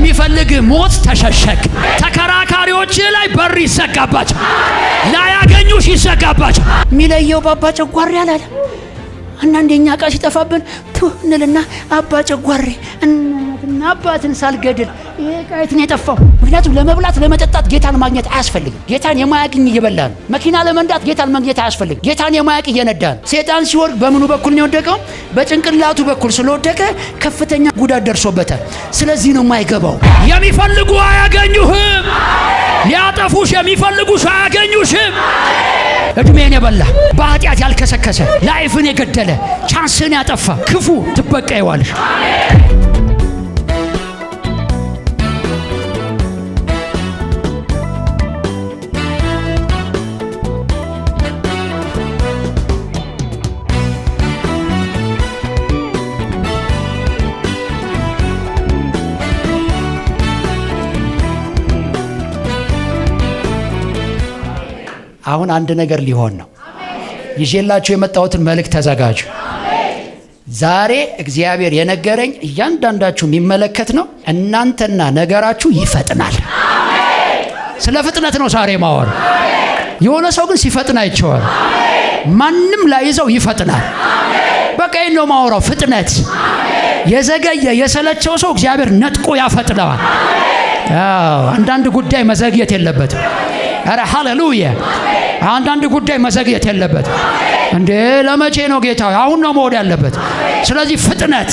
ከሚፈልግ ሞት ተሸሸግ። ተከራካሪዎች ላይ በር ይዘጋባቸው፣ ላያገኙሽ ይዘጋባቸው። የሚለየው በአባ ጨጓሬ አላለ። አንዳንዴ እኛ ዕቃ ሲጠፋብን ቱ እንልና አባ ጨጓሬ እናትና አባትን ሳልገድል ይሄ ዕቃ የት ነው የጠፋው? ምክንያቱም ለመብላት ለመጠጣት ጌታን ማግኘት አያስፈልግም። ጌታን የማያገኝ እየበላ ነው። መኪና ለመንዳት ጌታን ማግኘት አያስፈልግም። ጌታን የማያውቅ እየነዳ ነው። ሴጣን ሲወድቅ በምኑ በኩል ነው የወደቀው? በጭንቅላቱ በኩል ስለወደቀ ከፍተኛ ጉዳት ደርሶበታል። ስለዚህ ነው የማይገባው። የሚፈልጉ አያገኙህም። ሊያጠፉሽ የሚፈልጉሽ አያገኙሽም። እድሜን የበላ፣ በኃጢአት ያልከሰከሰ፣ life ን የገደለ፣ ቻንስን ያጠፋ ክፉ ትበቀይዋለሽ። አሁን አንድ ነገር ሊሆን ነው። ይዤላችሁ የመጣሁትን መልእክት ተዘጋጁ። ዛሬ እግዚአብሔር የነገረኝ እያንዳንዳችሁ የሚመለከት ነው። እናንተና ነገራችሁ ይፈጥናል። ስለ ፍጥነት ነው ዛሬ ማወር። የሆነ ሰው ግን ሲፈጥን አይቼዋለሁ። ማንም ላይዘው ይፈጥናል። በቃ ይሄን ነው ማወራው፣ ፍጥነት። የዘገየ የሰለቸው ሰው እግዚአብሔር ነጥቆ ያፈጥነዋል። አዎ፣ አንዳንድ ጉዳይ መዘግየት የለበትም። ኧረ ሃሌሉያ! አንዳንድ ጉዳይ መዘግየት የለበትም። እንዴ ለመቼ ነው ጌታ? አሁን ነው መሆን ያለበት። ስለዚህ ፍጥነት።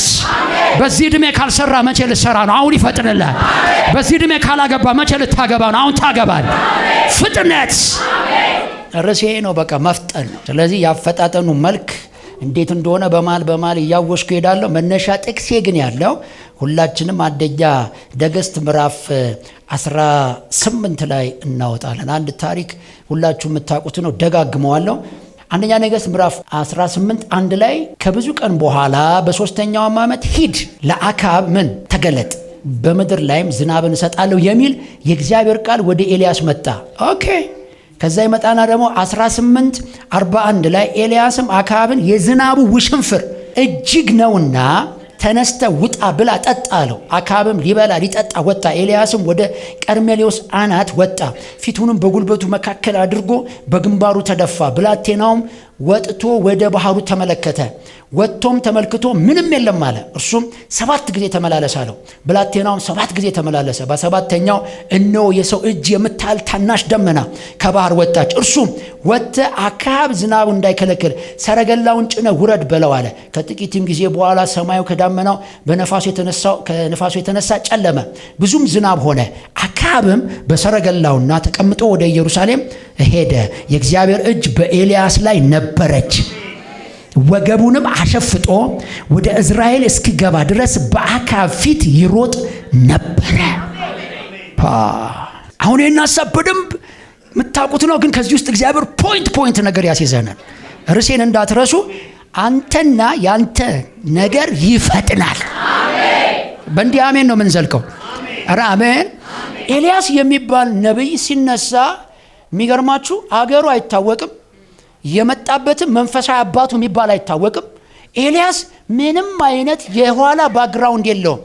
በዚህ እድሜ ካልሰራ መቼ ልሰራ ነው? አሁን ይፈጥንልሃል። በዚህ እድሜ ካላገባ መቼ ልታገባ ነው? አሁን ታገባል። ፍጥነት ርዕሴ ነው፣ በቃ መፍጠን ነው። ስለዚህ ያፈጣጠኑ መልክ እንዴት እንደሆነ በመሃል በመሃል እያወስኩ እሄዳለሁ። መነሻ ጥቅሴ ግን ያለው ሁላችንም አንደኛ ነገሥት ምዕራፍ 18 ላይ እናወጣለን። አንድ ታሪክ ሁላችሁ የምታውቁት ነው፣ ደጋግመዋለሁ። አንደኛ ነገሥት ምዕራፍ 18 አንድ ላይ ከብዙ ቀን በኋላ በሶስተኛው ዓመት ሂድ ለአክዓብ ምን ተገለጥ፣ በምድር ላይም ዝናብን እሰጣለሁ የሚል የእግዚአብሔር ቃል ወደ ኤልያስ መጣ። Okay። ከዛ ይመጣና ደግሞ 18:41 ላይ ኤልያስም አክዓብን የዝናቡ ውሽንፍር እጅግ ነውና ተነስተ ውጣ ብላ ጠጣ አለው። አክዓብም ሊበላ ሊጠጣ ወጣ። ኤልያስም ወደ ቀርሜሎስ አናት ወጣ። ፊቱንም በጉልበቱ መካከል አድርጎ በግንባሩ ተደፋ። ብላቴናውም ወጥቶ ወደ ባህሩ ተመለከተ። ወጥቶም ተመልክቶ ምንም የለም አለ። እርሱም 7 ጊዜ ተመላለሰ አለው። ብላቴናውም 7 ጊዜ ተመላለሰ። በሰባተኛው እነሆ የሰው እጅ የምታህል ታናሽ ደመና ከባህር ወጣች። እርሱም ወጥተህ አክዓብ ዝናቡ እንዳይከለክል ሰረገላውን ጭነህ ውረድ በለው አለ። ከጥቂትም ጊዜ በኋላ ሰማዩ ከዳመናው ከነፋሱ የተነሳ ጨለመ፣ ብዙም ዝናብ ሆነ። አክዓብም በሰረገላውና ተቀምጦ ወደ ኢየሩሳሌም ሄደ። የእግዚአብሔር እጅ በኤልያስ ላይ ነበረች። ወገቡንም አሸፍጦ ወደ እዝራኤል እስኪገባ ድረስ በአክዓብ ፊት ይሮጥ ነበረ። አሁን ይሄን ሐሳብ በደንብ የምታውቁት ነው፣ ግን ከዚህ ውስጥ እግዚአብሔር point point ነገር ያስይዘናል። ርዕሴን እንዳትረሱ፣ አንተና ያንተ ነገር ይፈጥናል። በእንዲህ አሜን ነው የምንዘልቀው። ኧረ አሜን። ኤልያስ የሚባል ነብይ ሲነሳ የሚገርማችሁ አገሩ አይታወቅም፣ የመጣበትም መንፈሳዊ አባቱ የሚባል አይታወቅም። ኤልያስ ምንም አይነት የኋላ background የለውም።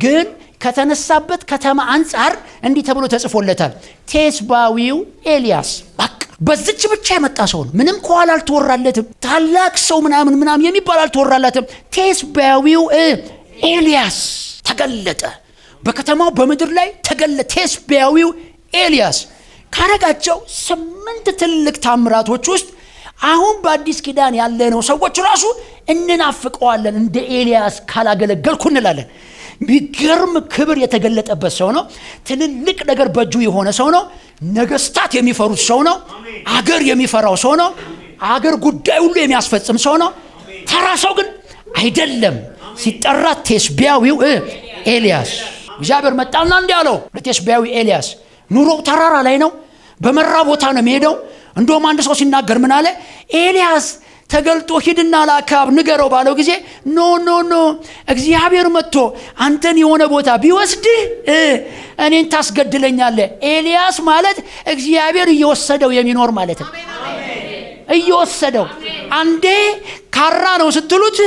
ግን ከተነሳበት ከተማ አንጻር እንዲህ ተብሎ ተጽፎለታል፣ ቴስባዊው ኤልያስ። በቃ በዚች ብቻ የመጣ ሰው ነው። ምንም ከኋላ አልተወራለትም። ታላቅ ሰው ምናምን ምናምን የሚባል አልተወራለትም። ቴስባዊው ኤልያስ ተገለጠ። በከተማው በምድር ላይ ተገለጠ። ቴስባዊው ኤልያስ ካረጋቸው 8 ትልቅ ታምራቶች ውስጥ አሁን በአዲስ ኪዳን ያለነው ሰዎች ራሱ እንናፍቀዋለን። እንደ ኤልያስ ካላገለገልኩ እንላለን። ቢገርም ክብር የተገለጠበት ሰው ነው። ትልልቅ ነገር በእጁ የሆነ ሰው ነው። ነገስታት የሚፈሩት ሰው ነው። አገር የሚፈራው ሰው ነው። አገር ጉዳይ ሁሉ የሚያስፈጽም ሰው ነው። ተራ ሰው ግን አይደለም። ሲጠራ ቴስቢያዊው ኤልያስ። እግዚአብሔር መጣና እንዲህ አለው ለቴስቢያዊ ኤልያስ። ኑሮው ተራራ ላይ ነው። በመራ ቦታ ነው የሚሄደው። እንደውም አንድ ሰው ሲናገር ምን አለ? ኤልያስ ተገልጦ ሂድና ለአክዓብ ንገረው ባለው ጊዜ no no no፣ እግዚአብሔር መጥቶ አንተን የሆነ ቦታ ቢወስድህ እኔን ታስገድለኛለህ። ኤልያስ ማለት እግዚአብሔር እየወሰደው የሚኖር ማለት ነው። እየወሰደው። አንዴ ካራ ነው ስትሉት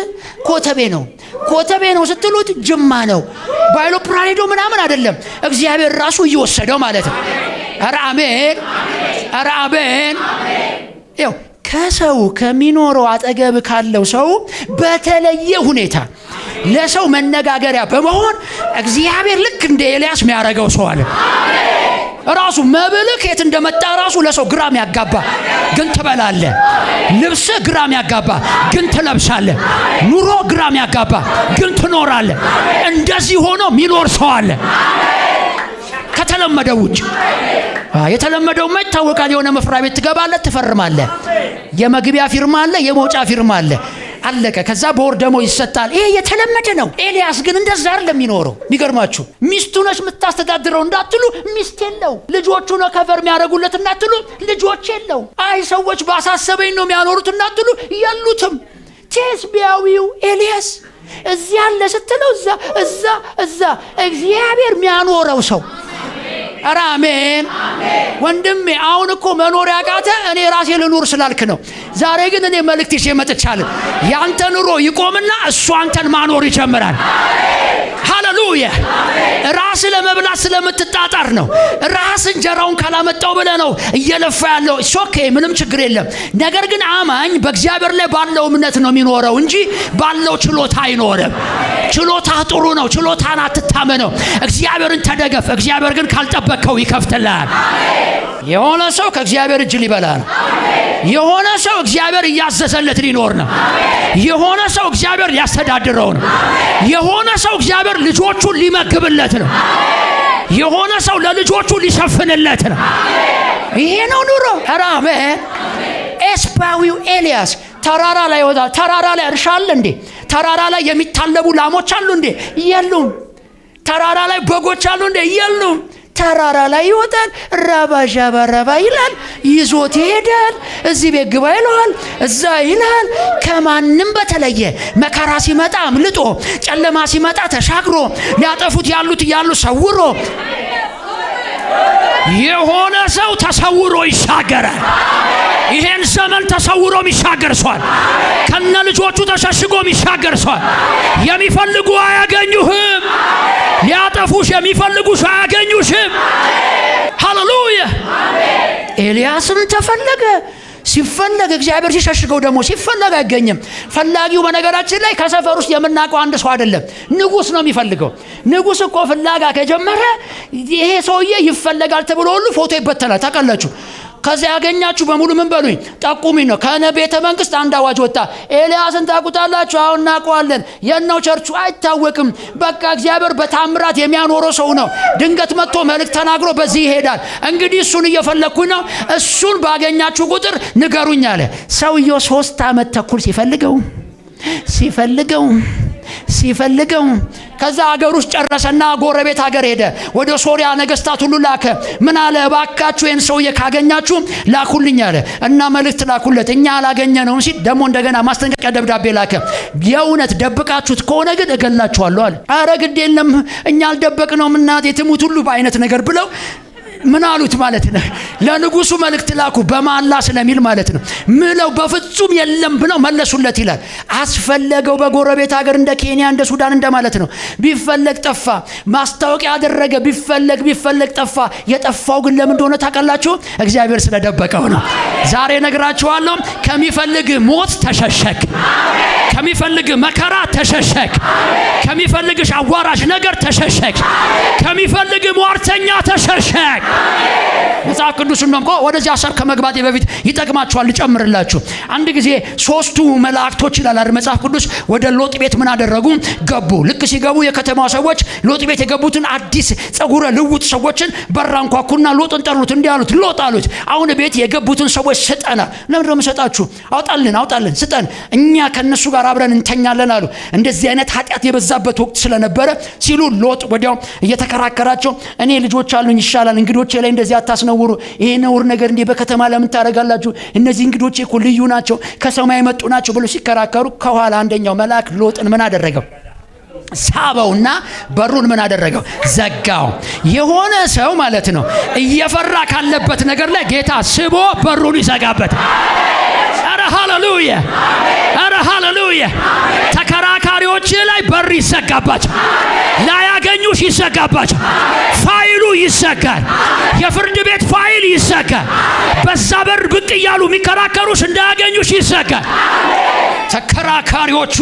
ኮተቤ ነው፣ ኮተቤ ነው ስትሉት ጅማ ነው። በአይሮፕላን ሄዶ ምናምን አይደለም፣ እግዚአብሔር ራሱ እየወሰደው ማለት ነው። ኧረ አሜን፣ ኧረ አሜን። ይኸው ከሰው ከሚኖረው አጠገብ ካለው ሰው በተለየ ሁኔታ ለሰው መነጋገሪያ በመሆን እግዚአብሔር ልክ እንደ ኤልያስ የሚያደርገው ሰው አለ። ራሱ መብልህ ከየት እንደመጣ ራሱ ለሰው ግራም ያጋባ ግን ትበላለህ። ልብስህ ግራም ያጋባ ግን ትለብሳለህ። ኑሮ ግራም ያጋባ ግን ትኖራለህ። እንደዚህ ሆኖ የሚኖር ሰው አለ። ከተለመደው ውጭ። የተለመደውማ ይታወቃል። የሆነ መስሪያ ቤት ትገባለህ፣ ትፈርማለህ። የመግቢያ ፊርማ አለ፣ የመውጫ ፊርማ አለ። አለቀ። ከዛ በወር ደሞዝ ይሰጣል። ይሄ የተለመደ ነው። ኤልያስ ግን እንደዛ አይደለም የሚኖረው። የሚገርማችሁ ሚስቱ ነች የምታስተዳድረው እንዳትሉ ሚስት የለው። ልጆቹ ነው cover የሚያደርጉለት እንዳትሉ ልጆች የለው። አይ ሰዎች ባሳሰበኝ ነው የሚያኖሩት እንዳትሉ የሉትም። ቴስቢያዊው ኤልያስ እዚያ አለ ስትለው እዛ እዛ እዛ እግዚአብሔር የሚያኖረው ሰው። ኧረ አሜን ወንድሜ። አሁን እኮ መኖር ያቃተ እኔ ራሴ ልኑር ስላልክ ነው። ዛሬ ግን እኔ መልእክት ይዤ መጥቻለሁ። ያንተ ኑሮ ይቆምና እሱ አንተን ማኖር ይጀምራል። ሃሌሉያ። ራስ ለመብላት ስለምትጣጣር ነው። ራስ እንጀራውን ካላመጣው ብለህ ነው እየለፋ ያለው። Okay፣ ምንም ችግር የለም። ነገር ግን አማኝ በእግዚአብሔር ላይ ባለው እምነት ነው የሚኖረው እንጂ ባለው ችሎታ አይኖርም። ችሎታ ጥሩ ነው። ችሎታን አትታመነው። እግዚአብሔርን ተደገፍ። እግዚአብሔር ግን ካልጠበቅከው ይከፍትልሃል። የሆነ ሰው ከእግዚአብሔር እጅ ሊበላ ነው። የሆነ ሰው እግዚአብሔር እያዘዘለት ሊኖር ነው። የሆነ ሰው እግዚአብሔር ሊያስተዳድረው ነው። የሆነ ሰው እግዚአብሔር ልጆቹን ሊመግብለት ነው። የሆነ ሰው ለልጆቹ ሊሸፍንለት ነው። ይሄ ነው ኑሮ። ኧረ አሜን። ኤስባዊው ኤልያስ ተራራ ላይ ይወጣል። ተራራ ላይ እርሻ አለ እንዴ? ተራራ ላይ የሚታለቡ ላሞች አሉ እንዴ? የሉም። ተራራ ላይ በጎች አሉ እንዴ? የሉም። ተራራ ላይ ይወጣል። ራባ ዣባ ረባ ይላል። ይዞት ይሄዳል። እዚህ ቤት ግባ ይለዋል፣ እዛ ይላል። ከማንም በተለየ መከራ ሲመጣ አምልጦ፣ ጨለማ ሲመጣ ተሻግሮ፣ ሊያጠፉት ያሉት እያሉ ሰውሮ፣ የሆነ ሰው ተሰውሮ ይሻገራል። ይሄን ዘመን ተሰውሮ የሚሻገር ሰዋል። ከነ ልጆቹ ተሸሽጎ የሚሻገር ሰዋል። የሚፈልጉ አያገኙህም። ሊያጠፉሽ የሚፈልጉሽ አያገኙሽም። ሃሌሉያ። ኤልያስም ተፈለገ። ሲፈለግ እግዚአብሔር ሲሸሽገው ደግሞ ሲፈለግ አይገኝም። ፈላጊው በነገራችን ላይ ከሰፈር ውስጥ የምናውቀው አንድ ሰው አይደለም፣ ንጉሥ ነው የሚፈልገው። ንጉሥ እኮ ፍለጋ ከጀመረ ይሄ ሰውዬ ይፈለጋል ተብሎ ሁሉ ፎቶ ይበተናል። ታውቃላችሁ። ከዚያ ያገኛችሁ በሙሉ ምን በሉኝ ጠቁሚኝ ነው። ከነ ቤተ መንግስት አንድ አዋጅ ወጣ። ኤልያስን ታውቁታላችሁ? አሁን እናውቀዋለን። የነው ቸርቹ አይታወቅም። በቃ እግዚአብሔር በታምራት የሚያኖረው ሰው ነው። ድንገት መጥቶ መልእክት ተናግሮ በዚህ ይሄዳል። እንግዲህ እሱን እየፈለግኩኝ ነው። እሱን ባገኛችሁ ቁጥር ንገሩኝ አለ። ሰውየው 3 ዓመት ተኩል ሲፈልገው ሲፈልገው ሲፈልገው ከዛ ሀገር ውስጥ ጨረሰና ጎረቤት ሀገር ሄደ። ወደ ሶሪያ ነገስታት ሁሉ ላከ። ምን አለ? እባካችሁ ይህን ሰውዬ ካገኛችሁ ላኩልኝ አለ እና መልእክት ላኩለት። እኛ አላገኘነውም ሲል ደግሞ እንደገና ማስጠንቀቂያ ደብዳቤ ላከ። የእውነት ደብቃችሁት ከሆነ ግን እገላችኋለሁ አለ። አረ ግድ የለም እኛ አልደበቅነውም እናቴ ትሙት ሁሉ በአይነት ነገር ብለው ምን አሉት ማለት ነው። ለንጉሱ መልእክት ላኩ በማላ ስለሚል ማለት ነው። ምለው በፍጹም የለም ብለው መለሱለት ይላል። አስፈለገው በጎረቤት ሀገር እንደ ኬንያ እንደ ሱዳን እንደማለት ነው። ቢፈለግ ጠፋ። ማስታወቂያ አደረገ። ቢፈለግ ቢፈለግ ጠፋ። የጠፋው ግን ለምን እንደሆነ ታውቃላችሁ? እግዚአብሔር ስለደበቀው ነው። ዛሬ እነግራችኋለሁ፣ ከሚፈልግ ሞት ተሸሸግ፣ ከሚፈልግ መከራ ተሸሸግ፣ ከሚፈልግሽ አዋራሽ ነገር ተሸሸግ፣ ከሚፈልግ ሟርተኛ ተሸሸግ። መጽሐፍ ቅዱስ እንደውም እኮ ወደዚህ ሀሳብ ከመግባቴ በፊት ይጠቅማችኋል ልጨምርላችሁ። አንድ ጊዜ 3ቱ መላእክቶች ይላል አይደል መጽሐፍ ቅዱስ ወደ ሎጥ ቤት ምን አደረጉ? ገቡ። ልክ ሲገቡ የከተማው ሰዎች ሎጥ ቤት የገቡትን አዲስ ጸጉረ ልውጥ ሰዎችን በር አንኳኩና ሎጥን ጠሩት። እንዲህ አሉት፣ ሎጥ አሉት፣ አሁን ቤት የገቡትን ሰዎች ስጠና። ለምንድን ነው የምሰጣችሁ? አውጣልን፣ አውጣልን፣ ስጠን፣ እኛ ከነሱ ጋር አብረን እንተኛለን አሉ። እንደዚህ አይነት ኃጢአት የበዛበት ወቅት ስለነበረ ሲሉ ሎጥ ወዲያው እየተከራከራቸው እኔ ልጆች አሉኝ ይሻላል፣ እንግዶቼ ላይ እንደዚህ አታስነውሩ፣ ይሄ ነውር ነገር እንዴ በከተማ ለምን ታደርጋላችሁ? እነዚህ እንግዶቼ እኮ ልዩ ናቸው፣ ከሰማይ የመጡ ናቸው ብሎ ሲከራከሩ ከኋላ አንደኛው መልአክ ሎጥን ምን አደረገው? ሳበውና በሩን ምን አደረገው? ዘጋው። የሆነ ሰው ማለት ነው እየፈራ ካለበት ነገር ላይ ጌታ ስቦ በሩን ይዘጋበት። ኧረ ሃሌሉያ! ኧረ ሃሌሉያ! ተከራካሪዎች ላይ በር ይዘጋባቸው፣ ላያገኙሽ ይዘጋባቸው። ፋይሉ ይዘጋል። የፍርድ ቤት ፋይል ይዘጋል። በዛ በር ብቅ እያሉ የሚከራከሩሽ እንዳያገኙሽ ይዘጋል። ተከራካሪዎቹ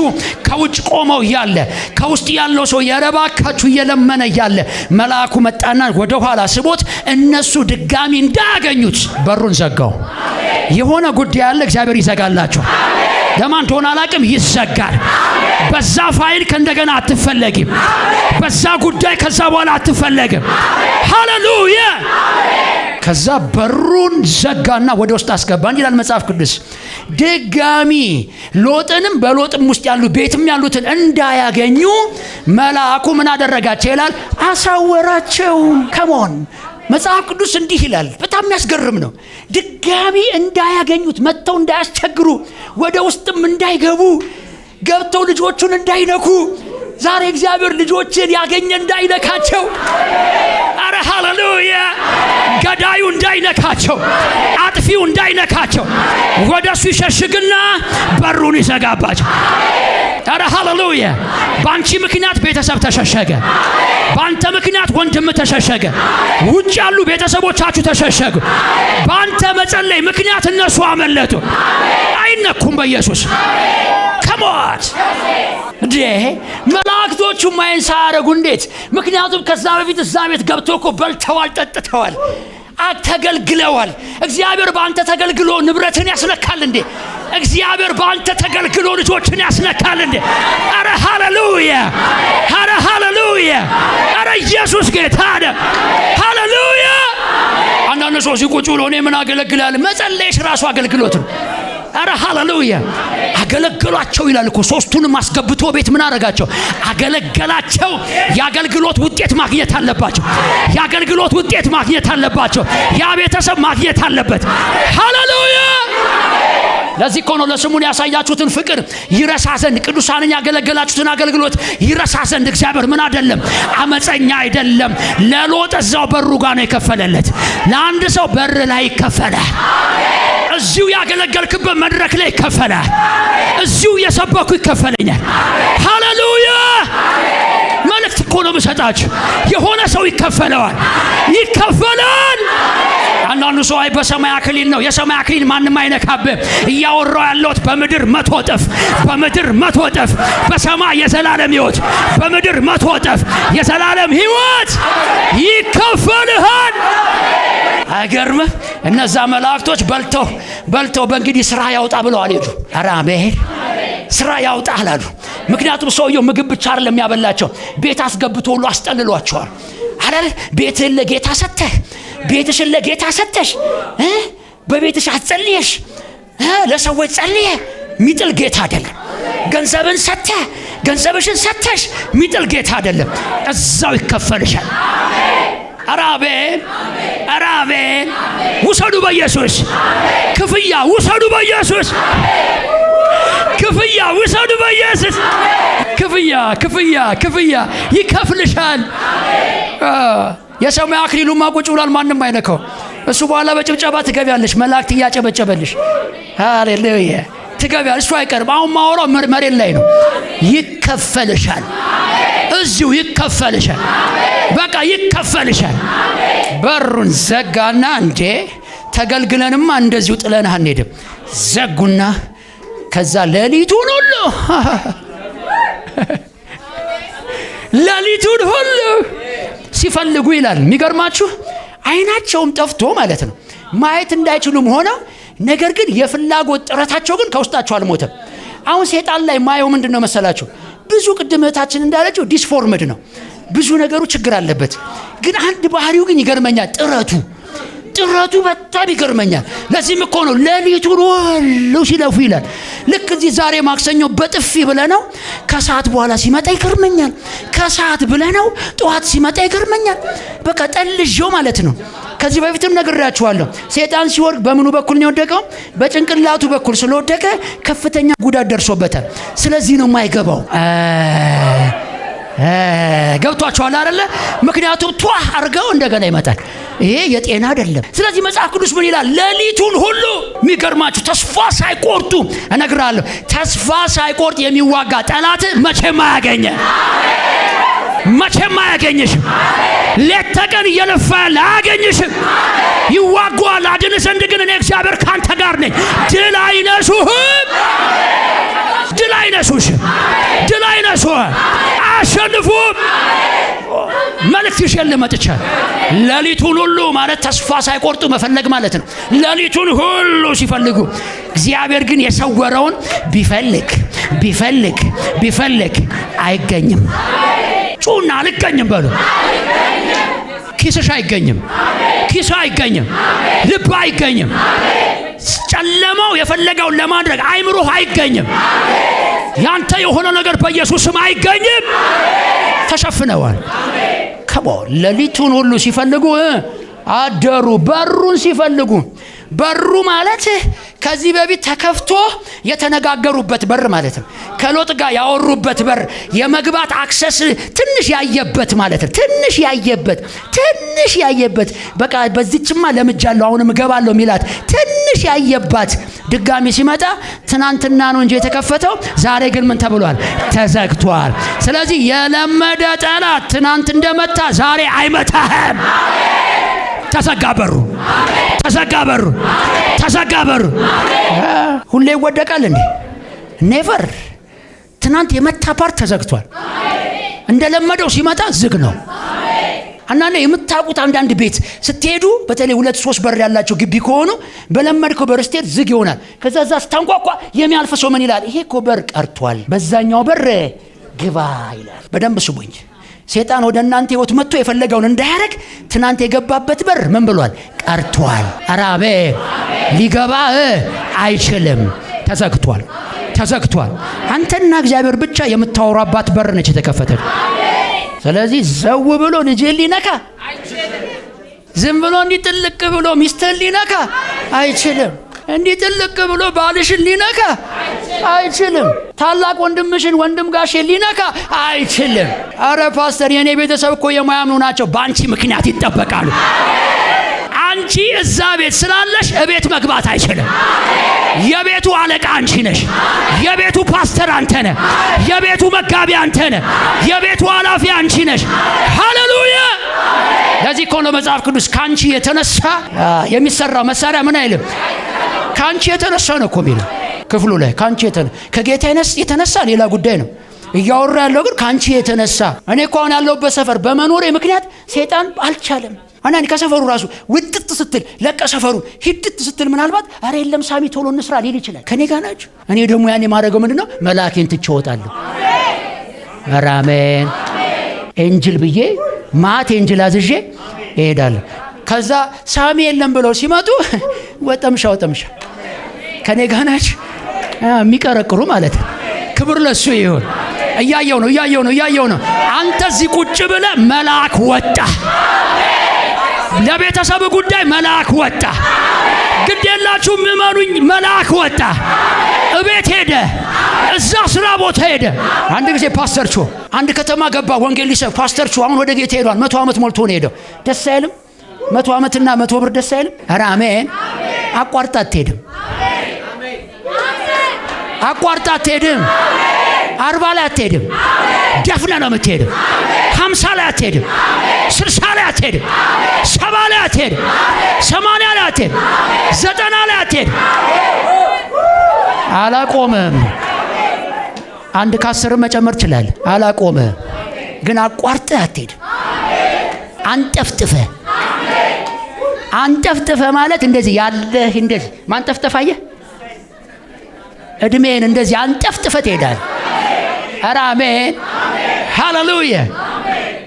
ከውጭ ቆመው እያለ ከውስጥ ያለው ሰው የረባካችሁ እየለመነ እያለ መልአኩ መጣና ወደ ኋላ ስቦት እነሱ ድጋሚ እንዳያገኙት በሩን ዘጋው። የሆነ ጉዳይ አለ፣ እግዚአብሔር ይዘጋላቸው። ለማን እንደሆነ አላቅም፣ ይዘጋል። በዛ ፋይል ከእንደገና አትፈለጊም። በዛ ጉዳይ ከዛ በኋላ አትፈለግም። ሃሌሉያ! ከዛ በሩን ዘጋና ወደ ውስጥ አስገባ ይላል መጽሐፍ ቅዱስ። ድጋሚ ሎጥንም በሎጥም ውስጥ ያሉ ቤትም ያሉትን እንዳያገኙ መልአኩ ምን አደረጋቸው ይላል? አሳወራቸው። Come on፣ መጽሐፍ ቅዱስ እንዲህ ይላል። በጣም የሚያስገርም ነው። ድጋሚ እንዳያገኙት፣ መጥተው እንዳያስቸግሩ፣ ወደ ውስጥም እንዳይገቡ፣ ገብተው ልጆቹን እንዳይነኩ። ዛሬ እግዚአብሔር ልጆችን ያገኘ እንዳይነካቸው። አረ ሃሌሉያ! ገዳዩ እንዳይነካቸው፣ አጥፊው እንዳይነካቸው ወደሱ ይሸሽግና በሩን ይዘጋባቸው። አረ ሃሌሉያ! በአንቺ ምክንያት ቤተሰብ ተሸሸገ። በአንተ ምክንያት ወንድም ተሸሸገ። ውጭ ያሉ ቤተሰቦቻችሁ ተሸሸጉ። በአንተ መጸለይ ምክንያት እነሱ አመለጡ። አይነኩም በኢየሱስ። Come on፣ እንዴ፣ መላእክቶቹ ማይን ሳያደርጉ እንዴት? ምክንያቱም ከዛ በፊት እዛ ቤት ገብቶ እኮ በልተዋል፣ ጠጥተዋል፣ ተገልግለዋል። እግዚአብሔር በአንተ ተገልግሎ ንብረትን ያስነካል እንዴ? እግዚአብሔር በአንተ ተገልግሎ ልጆችን ያስነካል እንዴ? አረ ሃሌሉያ! አረ ሃሌሉያ! አረ ኢየሱስ ጌታ ነው። ሃሌሉያ! አንዳንድ ሰው ሲቁጭ ብሎ እኔ ምን አገለግላለሁ? መጸለይሽ ራሱ አገልግሎት ነው። አረ ሃሌሉያ! አገለገሏቸው ይላል እኮ። ሶስቱንም አስገብቶ ቤት ምን አረጋቸው? አገለገላቸው። የአገልግሎት ውጤት ማግኘት አለባቸው። የአገልግሎት ውጤት ማግኘት አለባቸው። ያ ቤተሰብ ማግኘት አለበት። ሃሌሉያ! ለዚህ እኮ ነው ለስሙን ያሳያችሁትን ፍቅር ይረሳ ዘንድ፣ ቅዱሳንን ያገለገላችሁትን አገልግሎት ይረሳ ዘንድ እግዚአብሔር ምን አይደለም፣ አመፀኛ አይደለም። ለሎጥ እዛው በሩ ጋር ነው የከፈለለት። ለአንድ ሰው በር ላይ ይከፈላል። እዚሁ ያገለገልክበት መድረክ ላይ ይከፈላል። እዚሁ እየሰበኩ ይከፈለኛል። ሃሌሉያ! መልእክት እኮ ነው የምሰጣችሁ። የሆነ ሰው ይከፈለዋል፣ ይከፈላል። አንዳንዱ ሰው አይ በሰማይ አክሊል ነው። የሰማይ አክሊል ማንም አይነካብህ። እያወራው ያለሁት በምድር 100 እጥፍ፣ በምድር 100 እጥፍ፣ በሰማይ የዘላለም ሕይወት፣ በምድር 100 እጥፍ የዘላለም ሕይወት ይከፈልሃል። አይገርምህ? እነዛ መላእክቶች በልተው በልተው በእንግዲህ ስራ ያውጣ ብለው አልሄዱ። ኧረ አሜን፣ ስራ ያውጣ አላሉ። ምክንያቱም ሰውየው ምግብ ብቻ አይደለም የሚያበላቸው፣ ቤት አስገብቶ ሁሉ አስጠልሏቸዋል። አላል ቤትህን ለጌታ ሰጥተህ፣ ቤትሽን ለጌታ ሰጥተሽ፣ በቤትሽ አትጸልየሽ፣ ለሰዎች ጸልየ ሚጥል ጌታ አይደለም። ገንዘብን ሰጥተህ፣ ገንዘብሽን ሰጥተሽ ሚጥል ጌታ አይደለም። እዛው ይከፈልሻል። ኧረ አሜን፣ ኧረ አሜን። ውሰዱ በኢየሱስ ክፍያ፣ ውሰዱ በኢየሱስ ክፍያ፣ ውሰዱ በኢየሱስ ክፍያ፣ ክፍያ፣ ክፍያ ይከፍልሻል። የሰማይ አክሊሉማ ቁጭ ብሏል፣ ማንም አይነካው። እሱ በኋላ በጭብጨባ ትገቢያለሽ፣ መላእክት እያጨበጨበልሽ። ሃሌሉያ፣ ትገቢያለሽ። እሱ አይቀርም። አሁን ማወራው መሬት ላይ ነው። ይከፈልሻል፣ እዚሁ ይከፈልሻል። በቃ ይከፈልሻል። በሩን ዘጋና እንዴ ተገልግለንማ እንደዚሁ ጥለን አንሄድም። ዘጉና ከዛ ሌሊቱን ሁሉ፣ ሌሊቱን ሁሉ ሲፈልጉ ይላል። የሚገርማችሁ አይናቸውም ጠፍቶ ማለት ነው፣ ማየት እንዳይችሉም ሆነው፣ ነገር ግን የፍላጎት ጥረታቸው ግን ከውስጣቸው አልሞተም። አሁን ሴጣን ላይ ማየው ምንድን ነው መሰላችሁ? ብዙ ቅድም እህታችን እንዳለችው deformed ነው። ብዙ ነገሩ ችግር አለበት። ግን አንድ ባህሪው ግን ይገርመኛል። ጥረቱ፣ ጥረቱ በጣም ይገርመኛል። ለዚህም እኮ ነው ሌሊቱን ሁሉ ሲለፉ ይላል። ልክ እዚህ ዛሬ ማክሰኞ በጥፊ ብለነው ከሰዓት በኋላ ሲመጣ ይገርመኛል። ከሰዓት ብለነው ጠዋት ሲመጣ ይገርመኛል። በቃ ጠልዤው ማለት ነው። ከዚህ በፊትም ነግሬያችኋለሁ። ሴጣን ሲወድቅ በምኑ በኩል ነው የወደቀው? በጭንቅላቱ በኩል ስለወደቀ ከፍተኛ ጉዳት ደርሶበታል። ስለዚህ ነው የማይገባው። ገብቷችኋል አይደለ? ምክንያቱም ቷ አርገው እንደገና ይመጣል። ይሄ የጤና አይደለም። ስለዚህ መጽሐፍ ቅዱስ ምን ይላል? ሌሊቱን ሁሉ የሚገርማችሁ ተስፋ ሳይቆርጡ እነግራለሁ፣ ተስፋ ሳይቆርጥ የሚዋጋ ጠላት መቼም አያገኘ፣ መቼም አያገኝሽም። ሌት ተቀን እየለፋ ያለ አያገኝሽም። ይዋጓል። አድን ዘንድ ግን እኔ እግዚአብሔር ካንተ ጋር ነኝ። ድል አይነሱህም፣ ድል አይነሱሽም፣ ድል አይነሱህም፣ አያሸንፉም። መልእክት ይዤልህ መጥቻለሁ። ሌሊቱን ሁሉ ማለት ተስፋ ሳይቆርጡ መፈለግ ማለት ነው። ሌሊቱን ሁሉ ሲፈልጉ እግዚአብሔር ግን የሰወረውን ቢፈልግ ቢፈልግ ቢፈልግ አይገኝም። ጩና አልገኝም በሉ። ኪስሽ አይገኝም፣ ኪስ አይገኝም፣ ልብ አይገኝም። ጨለማው የፈለገውን ለማድረግ አይምሮህ አይገኝም። ያንተ የሆነ ነገር በኢየሱስ ስም አይገኝም። ተሸፍነዋል። ከቦ ሌሊቱን ሁሉ ሲፈልጉ አደሩ። በሩን ሲፈልጉ፣ በሩ ማለት ከዚህ በፊት ተከፍቶ የተነጋገሩበት በር ማለት ነው። ከሎጥ ጋር ያወሩበት በር፣ የመግባት access ትንሽ ያየበት ማለት ነው። ትንሽ ያየበት፣ ትንሽ ያየበት፣ በቃ በዚችማ ለምጃለሁ አሁንም እገባለሁ የሚላት ትንሽ ያየባት ድጋሚ ሲመጣ ትናንትና ነው እንጂ የተከፈተው፣ ዛሬ ግን ምን ተብሏል? ተዘግቷል። ስለዚህ የለመደ ጠላት ትናንት እንደመታ ዛሬ አይመታህም። ተዘጋ በሩ፣ ተዘጋ በሩ፣ ተዘጋ በሩ። ሁሌ ይወደቃል እንዴ? Never። ትናንት የመታ part ተዘግቷል። እንደለመደው ሲመጣ ዝግ ነው። አንዳንዴ የምታውቁት አንዳንድ ቤት ስትሄዱ፣ በተለይ ሁለት ሶስት በር ያላቸው ግቢ ከሆኑ፣ በለመድከው በር ስትሄድ ዝግ ይሆናል። ከዛ እዛ ስታንኳኳ የሚያልፍ ሰው ምን ይላል? ይሄ እኮ በር ቀርቷል፣ በዛኛው በር ግባ ይላል። በደንብ ስሙኝ። ሴጣን ወደ እናንተ ህይወት መጥቶ የፈለገውን እንዳያደርግ ትናንት የገባበት በር ምን ብሏል? ቀርቷል። አራቤ ሊገባ አይችልም። ተዘግቷል፣ ተዘግቷል። አንተና እግዚአብሔር ብቻ የምታወራባት በር ነች የተከፈተች። ስለዚህ ዘው ብሎ ልጅህን ሊነካ፣ ዝም ብሎ እንዲህ ጥልቅ ብሎ ሚስትህን ሊነካ አይችልም። እንዲህ ጥልቅ ብሎ ባልሽን ሊነካ አይችልም። ታላቅ ወንድምሽን፣ ወንድም ጋሼ ሊነካ አይችልም። አረ ፓስተር፣ የእኔ ቤተሰብ እኮ የማያምኑ ናቸው። በአንቺ ምክንያት ይጠበቃሉ። አንቺ እዛ ቤት ስላለሽ እቤት መግባት አይችልም። የቤቱ አለቃ አንቺ ነሽ። የቤቱ ፓስተር አንተ ነህ። የቤቱ መጋቢ አንተ ነህ። የቤቱ ኃላፊ አንቺ ነሽ። ሃሌሉያ! ለዚህ እኮ ነው መጽሐፍ ቅዱስ ከአንቺ የተነሳ የሚሰራው መሳሪያ ምን አይልም። ከአንቺ የተነሳ ነው እኮ የሚለው ክፍሉ ላይ። ከአንቺ የተነሳ፣ ከጌታ የተነሳ ሌላ ጉዳይ ነው። እያወራ ያለው ግን ከአንቺ የተነሳ። እኔ እኮ አሁን ያለሁበት ሰፈር በመኖሬ ምክንያት ሴጣን አልቻለም። አንዳንድ ከሰፈሩ ራሱ ውጥት ስትል፣ ለቀ ሰፈሩን ሂድት ስትል ምናልባት አረ የለም ሳሚ ቶሎ እንስራ ሊል ይችላል። ከኔ ጋር ናቸው። እኔ ደግሞ ያን የማደርገው ምንድን ነው? መልአኬን ትቼ እወጣለሁ። ኧረ አሜን። Angel ብዬ ማት angel አዝዤ እሄዳለሁ። ከዛ ሳሚ የለም ብለው ሲመጡ ወጠምሻ ወጠምሻ፣ ከኔ ጋር ናቸው የሚቀረቅሩ ማለት ነው። ክብር ለሱ ይሁን። እያየው ነው፣ እያየው ነው፣ እያየው ነው። አንተ እዚህ ቁጭ ብለህ መልአክ ወጣ። ለቤተሰብ ጉዳይ መልአክ ወጣ። ግድ የላችሁም እመኑኝ፣ መልአክ ወጣ። እቤት ሄደ፣ እዛ ስራ ቦታ ሄደ። አንድ ጊዜ ፓስተር ቾ አንድ ከተማ ገባ ወንጌል ሊሰብክ። ፓስተር ቾ አሁን ወደ ጌታ ሄዷል። 100 ዓመት ሞልቶ ነው ሄደው። ደስ አይልም? 100 ዓመትና 100 ብር ደስ አይልም? ኧረ አሜን። አቋርጣ አትሄድም። አቋርጣ አትሄድም። 40 ላይ አትሄድም። ደፍነ ነው የምትሄድም። 50 ላይ አትሄድም። 60 ላይ አትሄድም። 70 ላይ አትሄድም። 80 ላይ አትሄድም። 90 ላይ አትሄድም። አላቆምም። አንድ ከአስርም መጨመር ትችላለህ። አላቆምም፣ ግን አቋርጠህ አትሄድም። አንጠፍጥፈ፣ አንጠፍጥፈ ማለት እንደዚህ ያለህ እንደዚህ ማንጠፍጠፍ፣ አየህ፣ እድሜን እንደዚህ አንጠፍጥፈ ትሄዳለህ። ኧረ አሜን፣ ሃሌሉያ።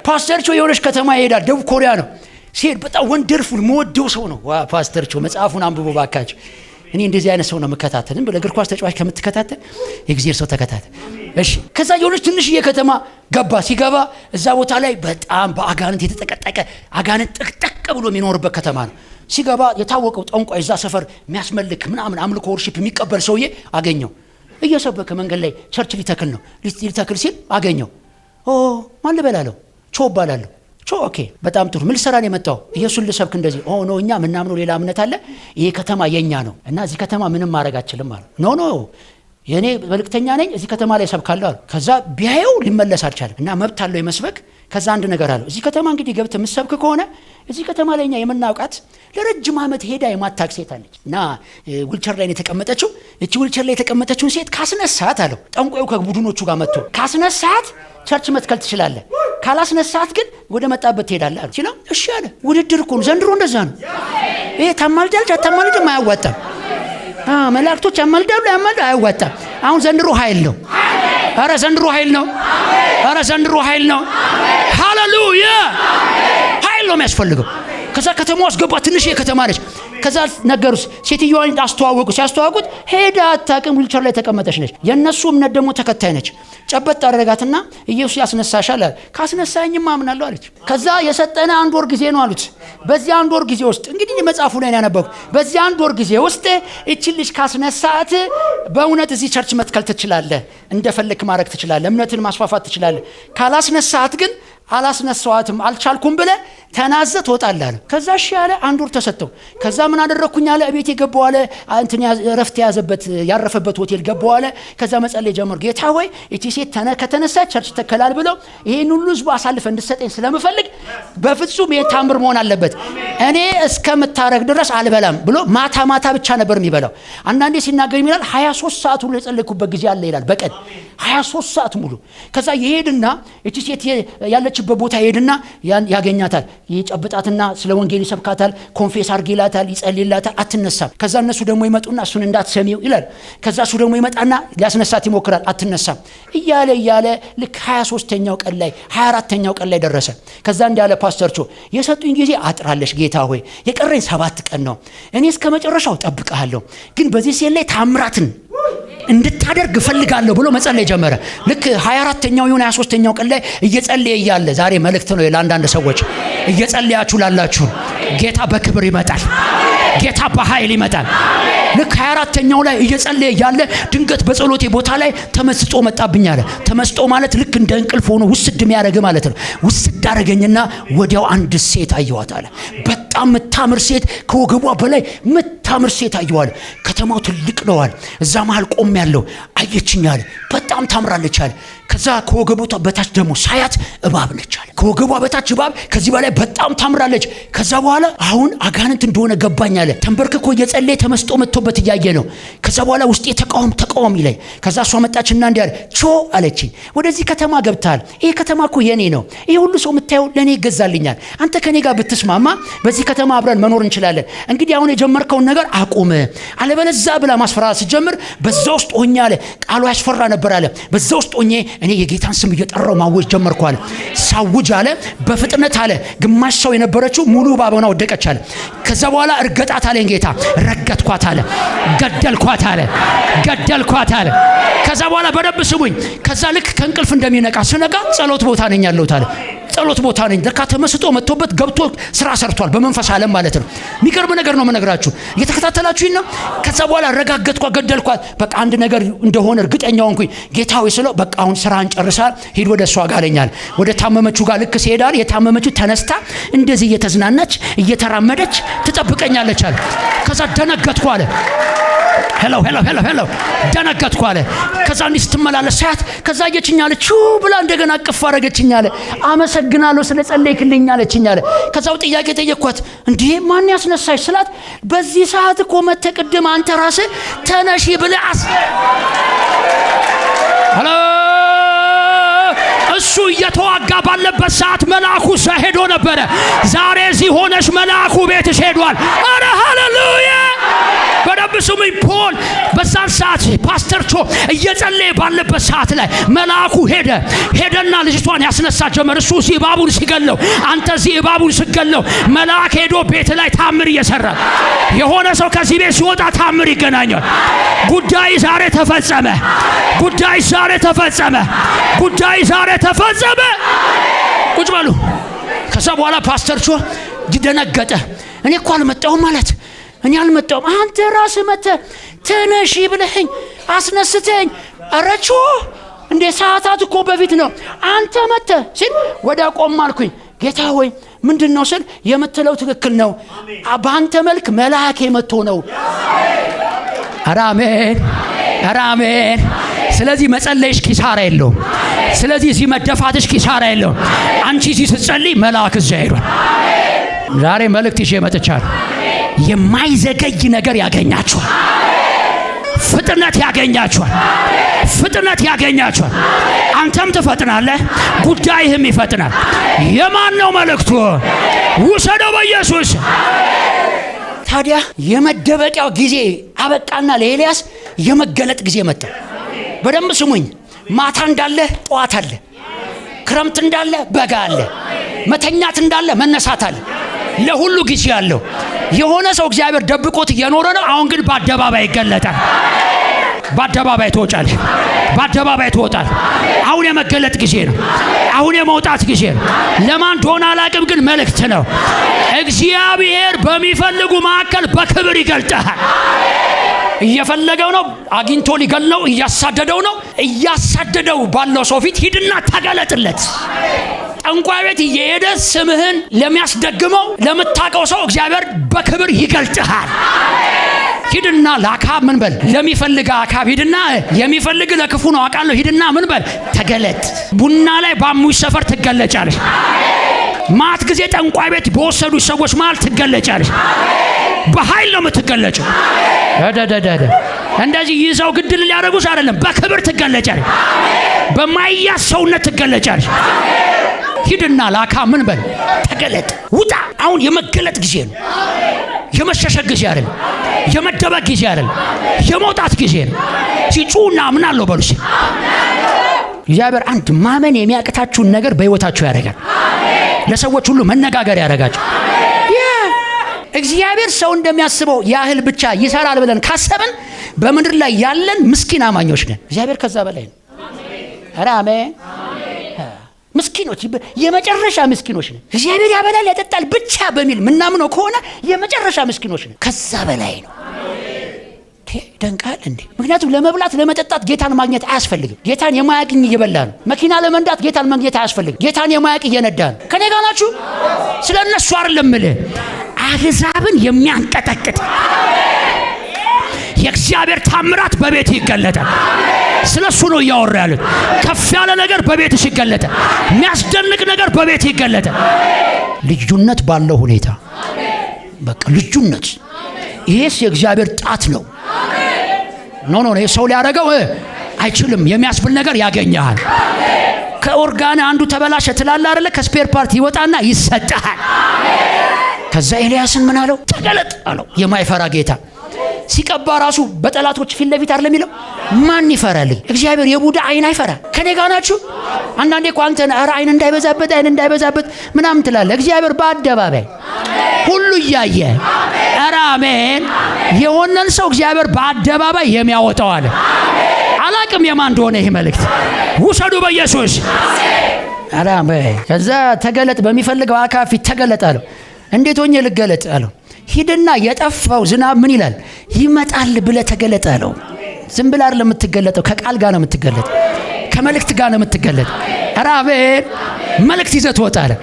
ፓስተር ቾ የሆነች ከተማ ይሄዳል። ደቡብ ኮሪያ ነው። ሲሄድ በጣም wonderful መወደው ሰው ነው። ዋ ፓስተር ቾ፣ መጽሐፉን አንብቦ ባካችሁ። እኔ እንደዚህ አይነት ሰው ነው የምከታተል። ዝም ብለህ እግር ኳስ ተጫዋች ከምትከታተል የእግዚአብሔር ሰው ተከታተል። እሺ፣ ከዛ የሆነች ትንሽዬ ከተማ ገባ። ሲገባ እዛ ቦታ ላይ በጣም በአጋንንት የተጠቀጠቀ፣ አጋንንት ጥቅጥቅ ብሎ የሚኖርበት ከተማ ነው። ሲገባ የታወቀው ጠንቋይ፣ እዛ ሰፈር የሚያስመልክ ምናምን አምልኮ worship የሚቀበል ሰውዬ አገኘው። እየሰበከ መንገድ ላይ church ሊተክል ነው፣ ሊተክል ሲል አገኘው። ኦ ማን ልበል አለው። ቾ እባላለሁ። ቾ okay፣ በጣም ጥሩ። ምን ልሰራ ነው የመጣው? ኢየሱስን ልሰብክ እንደዚህ። Oh no፣ እኛ ምናምነው ሌላ እምነት አለ። ይሄ ከተማ የኛ ነው እና እዚህ ከተማ ምንም ማድረግ አትችልም አለ። No, no፣ የእኔ መልእክተኛ ነኝ፣ እዚህ ከተማ ላይ ሰብካለሁ አለ። ከዛ ቢያየው ሊመለስ አልቻለም እና መብት አለው የመስበክ። ከዛ አንድ ነገር አለው። እዚህ ከተማ እንግዲህ ገብተህ የምትሰብክ ከሆነ እዚህ ከተማ ላይ እኛ የምናውቃት ለረጅም ዓመት ሄዳ የማታውቅ ሴት አለች እና ዊልቸር ላይ ነው የተቀመጠችው። እቺ ዊልቸር ላይ የተቀመጠችውን ሴት ካስነሳት አለው፣ ጠንቋዩ ከቡድኖቹ ጋር መጥቶ ካስነሳት church መትከል ትችላለህ፣ ካላስነሳት ግን ወደ መጣበት ትሄዳለህ አሉ ሲለው እሺ አለ። ውድድር እኮ ነው ዘንድሮ፣ እንደዛ ነው። ይሄ ታማልዳለች አታማልድም አያዋጣም። መላእክቶች ያማልዳሉ ያማልዱ አያዋጣም። አሁን ዘንድሮ ኃይል ነው። ኧረ ዘንድሮ ኃይል ነው። ኧረ ዘንድሮ ኃይል ነው። ሃሌሉያ! ኃይል ነው የሚያስፈልገው። ከዛ ከተማ ውስጥ ገባ። ትንሽ ከተማ ነች። ከዛ ነገሩስ ሴትዮዋን አስተዋወቁ። ሲያስተዋውቁት ሄዳ አታውቅም፣ ዊልቸር ላይ የተቀመጠች ነች። የእነሱ እምነት ደግሞ ተከታይ ነች። ጨበጥ አደረጋትና ኢየሱስ ያስነሳሻል አለ። ካስነሳኝማ አምናለሁ አለች። ከዛ የሰጠነ አንድ ወር ጊዜ ነው አሉት። በዚህ አንድ ወር ጊዜ ውስጥ፣ እንግዲህ መጽሐፉ ላይ ያነበብኩት፣ በዚህ አንድ ወር ጊዜ ውስጥ እቺን ልጅ ካስነሳት በእውነት እዚህ church መትከል ትችላለህ፣ እንደፈለክ ማድረግ ትችላለህ፣ እምነትን ማስፋፋት ትችላለህ። ካላስነሳት ግን አላስነሳዋትም አልቻልኩም ብለህ ተናዘህ ትወጣለህ አለ። ከዛ እሺ አለ። አንድ ወር ተሰጠው። ከዛ ምን አደረግኩኝ አለ። እቤት የገባው አለ፣ እንትን እረፍት የያዘበት ያረፈበት ሆቴል ገባው አለ። ከዛ መጸለይ ጀመር። ጌታ ሆይ፣ እቺ ሴት ከተነሳች church ተከላል ብለው ይሄን ሁሉ ህዝቡ አሳልፈ እንድሰጠኝ ስለምፈልግ በፍጹም ይሄ ታምር መሆን አለበት። እኔ እስከምታረግ ድረስ አልበላም ብሎ ማታ ማታ ብቻ ነበር የሚበላው። አንዳንዴ ሲናገር ይላል 23 ሰዓት ሁሉ የጸለይኩበት ጊዜ አለ ይላል፣ በቀን 23 ሰዓት ሙሉ። ከዛ ይሄድና እቺ ሴት ያለችበት ቦታ ይሄድና ያገኛታል። ይጨብጣትና ስለ ወንጌል ይሰብካታል። Confess አርግ ይላታል፣ ይጸልይላታል። አትነሳም። ከዛ እነሱ ደግሞ ይመጡና እሱን እንዳትሰሚው ይላል። ከዛ እሱ ደግሞ ይመጣና ሊያስነሳት ይሞክራል። አትነሳም። እያለ እያለ ልክ 23ኛው ቀን ላይ፣ 24ኛው ቀን ላይ ደረሰ። ከዛ እንዳለ ፓስተር ቾ የሰጡኝ ጊዜ አጥራለሽ፣ ጌታ ሆይ የቀረኝ 7 ቀን ነው። እኔ እስከ መጨረሻው ጠብቅሃለሁ፣ ግን በዚህ ሴት ላይ ታምራትን እንድታደርግ እፈልጋለሁ ብሎ መጸለይ ጀመረ። ልክ 24ኛው ይሁን 23ኛው ቀን ላይ እየጸለየ እያለ፣ ዛሬ መልእክት ነው ለአንዳንድ ሰዎች፣ እየጸለያችሁ ላላችሁ ጌታ በክብር ይመጣል። ጌታ በኃይል ይመጣል። ልክ 24ኛው ላይ እየጸለየ እያለ ድንገት በጸሎቴ ቦታ ላይ ተመስጦ መጣብኝ አለ። ተመስጦ ማለት ልክ እንደ እንቅልፍ ሆኖ ውስድ የሚያደርግ ማለት ነው። ውስድ አደረገኝና ወዲያው አንድ ሴት አየኋት አለ። በጣም የምታምር ሴት፣ ከወገቧ በላይ የምታምር ሴት አየኋል። ከተማው ትልቅ ነው አለ። እዛ መሃል ቆም ያለው አየችኝ አለ። በጣም ታምራለች አለ። ከዛ ከወገቧ በታች ደግሞ ሳያት እባብ ነች አለ። ከወገቧ በታች እባብ፣ ከዚህ በላይ በጣም ታምራለች። ከዛ በኋላ አሁን አጋንንት እንደሆነ ገባኝ አለ። ተንበርክኮ እየጸለየ ተመስጦ መጥቶበት እያየ ነው። ከዛ በኋላ ውስጤ ተቃወም ተቃወም ይለኝ። ከዛ እሷ መጣችና እንዲህ አለ፣ ቾ አለችኝ። ወደዚህ ከተማ ገብተሃል። ይሄ ከተማ እኮ የኔ ነው። ይሄ ሁሉ ሰው የምታየው ለእኔ ይገዛልኛል። አንተ ከኔ ጋር ብትስማማ በዚህ ከተማ አብረን መኖር እንችላለን። እንግዲህ አሁን የጀመርከውን ነገር አቁም፣ አለበለዛ ብላ ማስፈራራት ስትጀምር በዛ ውስጥ ሆኜ አለ፣ ቃሉ ያስፈራ ነበር አለ። በዛ ውስጥ ሆኜ እኔ የጌታን ስም እየጠራው ማወጅ ጀመርኩ አለ። ሳውጅ አለ በፍጥነት አለ ግማሽ ሰው የነበረችው ሙሉ እባብ ሆና ወደቀች አለ። ከዛ በኋላ እርገጣት አለኝ ጌታ። ረገጥኳት አለ፣ ገደልኳት አለ፣ ገደልኳት አለ። ከዛ በኋላ በደንብ ስሙኝ። ከዛ ልክ ከእንቅልፍ እንደሚነቃ ስነቃ ጸሎት ቦታ ነኝ ያለሁት አለ። ጸሎት ቦታ ነኝ። ለካ ተመስጦ መጥቶበት ገብቶ ስራ ሰርቷል፣ በመንፈስ ዓለም ማለት ነው። የሚገርም ነገር ነው የምነግራችሁ። እየተከታተላችሁኝ ነው። ከዛ በኋላ ረጋገጥኳት፣ ገደልኳት። በቃ አንድ ነገር እንደሆነ እርግጠኛ ሆንኩኝ። ጌታ ሆይ ስለው በቃ አሁን ስራን ጨርሳል፣ ሂድ ወደ እሷ ጋር አለኛል። ወደ ታመመችው ጋር ልክ ሲሄዳል የታመመችው ተነስታ እንደዚህ እየተዝናናች እየተራመደች ትጠብቀኛለች አለ። ከዛ ደነገጥኩ አለ። Hello, hello, hello, hello፣ ደነገጥኩ አለ። ከዛ እንዲህ ስትመላለስ ሳያት ከዛ አየችኝ አለ። ቹ ብላ እንደገና እቅፍ አረገችኝ አለ። አመሰግናለሁ ስለ ጸለይክልኝ አለችኝ አለ። ከዛው ጥያቄ ጠየቅኳት። እንዲህ ማን ያስነሳሽ ስላት በዚህ ሰዓት እኮ መተህ ቅድም አንተ ራስህ ተነሺ ብለህ hello፣ እሱ እየተዋጋ ባለበት ሰዓት መልአኩ እዛ ሄዶ ነበረ። ዛሬ እዚህ ሆነሽ መልአኩ ቤትሽ ሄዷል። አረ ሃሌሉያ! በደንብ ስሙኝ። ፖል በዛን ሰዓት ፓስተር ቾ እየጸለየ ባለበት ሰዓት ላይ መልአኩ ሄደ። ሄደና ልጅቷን ያስነሳ ጀመር። እሱ እዚህ እባቡን ሲገለው፣ አንተ እዚህ እባቡን ስገለው፣ መልአክ ሄዶ ቤት ላይ ታምር እየሰራ፣ የሆነ ሰው ከዚህ ቤት ሲወጣ ታምር ይገናኛል። ጉዳይ ዛሬ ተፈጸመ። ጉዳይ ዛሬ ተፈጸመ። ጉዳይ ዛሬ ተፈጸመ። ቁጭ በሉ። ከዛ በኋላ ፓስተር ቾ ደነገጠ። እኔ እኮ አልመጣሁም ማለት፣ እኔ አልመጣሁም። አንተ ራስህ መተህ ተነሺ ብለኸኝ አስነስተኝ። ኧረ ቾ እንዴ ሰዓታት እኮ በፊት ነው አንተ መጥተህ ሲል ወዲያ ቆም አልኩኝ። ጌታ ሆይ ምንድን ነው ስል የምትለው ትክክል ነው፣ በአንተ መልክ መልአኬ መጥቶ ነው። ኧረ አሜን፣ ኧረ አሜን። ስለዚህ መጸለይሽ ኪሳራ የለውም። ስለዚህ እዚህ መደፋትሽ ኪሳራ የለውም። አንቺ እዚህ ስትጸልይ መልአክ እዚያ ሄዷል። ዛሬ መልእክት ይዤ መጥቻለሁ። የማይዘገይ ነገር ያገኛችኋል። ፍጥነት ያገኛችኋል። ፍጥነት ያገኛችኋል። አንተም ትፈጥናለህ፣ ጉዳይህም ይፈጥናል። የማን ነው መልእክቱ? ውሰደው በኢየሱስ። ታዲያ የመደበቂያው ጊዜ አበቃና ለኤልያስ የመገለጥ ጊዜ መጣ። በደንብ ስሙኝ። ማታ እንዳለ ጠዋት አለ፣ ክረምት እንዳለ በጋ አለ፣ መተኛት እንዳለ መነሳት አለ። ለሁሉ ጊዜ አለው። የሆነ ሰው እግዚአብሔር ደብቆት እየኖረ ነው። አሁን ግን በአደባባይ ይገለጣል። በአደባባይ ትወጫለሽ፣ በአደባባይ ትወጣል። አሁን የመገለጥ ጊዜ ነው። አሁን የመውጣት ጊዜ ነው። ለማን እንደሆነ አላቅም፣ ግን መልእክት ነው። እግዚአብሔር በሚፈልጉ መካከል በክብር ይገልጥሃል። እየፈለገው ነው፣ አግኝቶ ሊገለው እያሳደደው ነው። እያሳደደው ባለው ሰው ፊት ሂድና ተገለጥለት። ጠንቋይ ቤት እየሄደ ስምህን ለሚያስደግመው ለምታውቀው ሰው እግዚአብሔር በክብር ይገልጥሃል። ሂድና ለአካብ ምን በል፣ ለሚፈልግ አካብ ሂድና፣ የሚፈልግ ለክፉ ነው አውቃለሁ፣ ሂድና ምን በል ተገለጥ። ቡና ላይ ባሙሽ ሰፈር ትገለጫለሽ። ማት ጊዜ ጠንቋይ ቤት በወሰዱ ሰዎች መሃል ትገለጫለሽ። በኃይል ነው የምትገለጨው። ደደደደ እንደዚህ ይዘው ግድል ሊያደርጉሽ አይደለም፣ በክብር ትገለጫለሽ። በማይያዝ ሰውነት ትገለጫለሽ። ሂድና ለአካብ ምን በል ተገለጥ፣ ውጣ። አሁን የመገለጥ ጊዜ ነው። የመሸሸግ ጊዜ አይደለም። የመደበቅ ጊዜ አይደለም። የመውጣት ጊዜ ነው። ሲጩና አምናለሁ በሉ። እግዚአብሔር አንድ ማመን የሚያቅታችሁን ነገር በሕይወታችሁ ያደርጋል። ለሰዎች ሁሉ መነጋገር ያደርጋችሁ። እግዚአብሔር ሰው እንደሚያስበው ያህል ብቻ ይሰራል ብለን ካሰብን በምድር ላይ ያለን ምስኪን አማኞች ነን። እግዚአብሔር ከዛ በላይ ነው። ኧረ አሜን። ምስኪኖች፣ የመጨረሻ ምስኪኖች ነን። እግዚአብሔር ያበላል ያጠጣል ብቻ በሚል ምናምነው ከሆነ የመጨረሻ ምስኪኖች ነን። ከዛ በላይ ነው። ደንቃል እንዴ! ምክንያቱም ለመብላት ለመጠጣት ጌታን ማግኘት አያስፈልግም። ጌታን የማያቅኝ እየበላ ነው። መኪና ለመንዳት ጌታን ማግኘት አያስፈልግም። ጌታን የማያቅ እየነዳ ነው። ከኔ ጋር ናችሁ? ስለ እነሱ አይደለም እምልህ፣ አሕዛብን የሚያንቀጠቅጥ የእግዚአብሔር ታምራት በቤት ይገለጣል። ስለ እሱ ነው እያወራ ያሉት። ከፍ ያለ ነገር በቤትሽ ይገለጣል። የሚያስደንቅ ነገር በቤት ይገለጣል። ልዩነት ባለው ሁኔታ በቃ ልዩነት። ይሄስ የእግዚአብሔር ጣት ነው። No no ይሄ ሰው ሊያደርገው አይችልም የሚያስብል ነገር ያገኘሃል። ከኦርጋን አንዱ ተበላሸ ትላለህ አይደለ? ከ spare part ይወጣና ይሰጥሃል። ከዛ ኤልያስን ምን አለው? ተገለጥ አለው። የማይፈራ ጌታ ሲቀባ ራሱ በጠላቶች ፊት ለፊት አይደለም የሚለው? ማን ይፈራል? እግዚአብሔር የቡዳ አይን አይፈራ። ከኔ ጋር ናችሁ? አንዳንዴ እኮ አንተ ኧረ አይን እንዳይበዛበት አይን እንዳይበዛበት ምናምን ትላለህ። እግዚአብሔር በአደባባይ ሁሉ እያየ ኧረ አሜን። የሆነን ሰው እግዚአብሔር በአደባባይ የሚያወጣው አለ። አላቅም የማን እንደሆነ ይህ መልእክት ውሰዱ በኢየሱስ። ኧረ አሜን። ከዛ ተገለጥ በሚፈልገው አካብ ፊት ተገለጥ አለው። እንዴት ሆኜ ልገለጥ አለው። ሂድና የጠፋው ዝናብ ምን ይላል ይመጣል ብለህ ተገለጥ አለው። ዝም ብለህ አይደለም የምትገለጠው፣ ከቃል ጋር ነው የምትገለጠው፣ ከመልእክት ጋር ነው የምትገለጠው። ኧረ አሜን። መልእክት ይዘህ ትወጣለህ።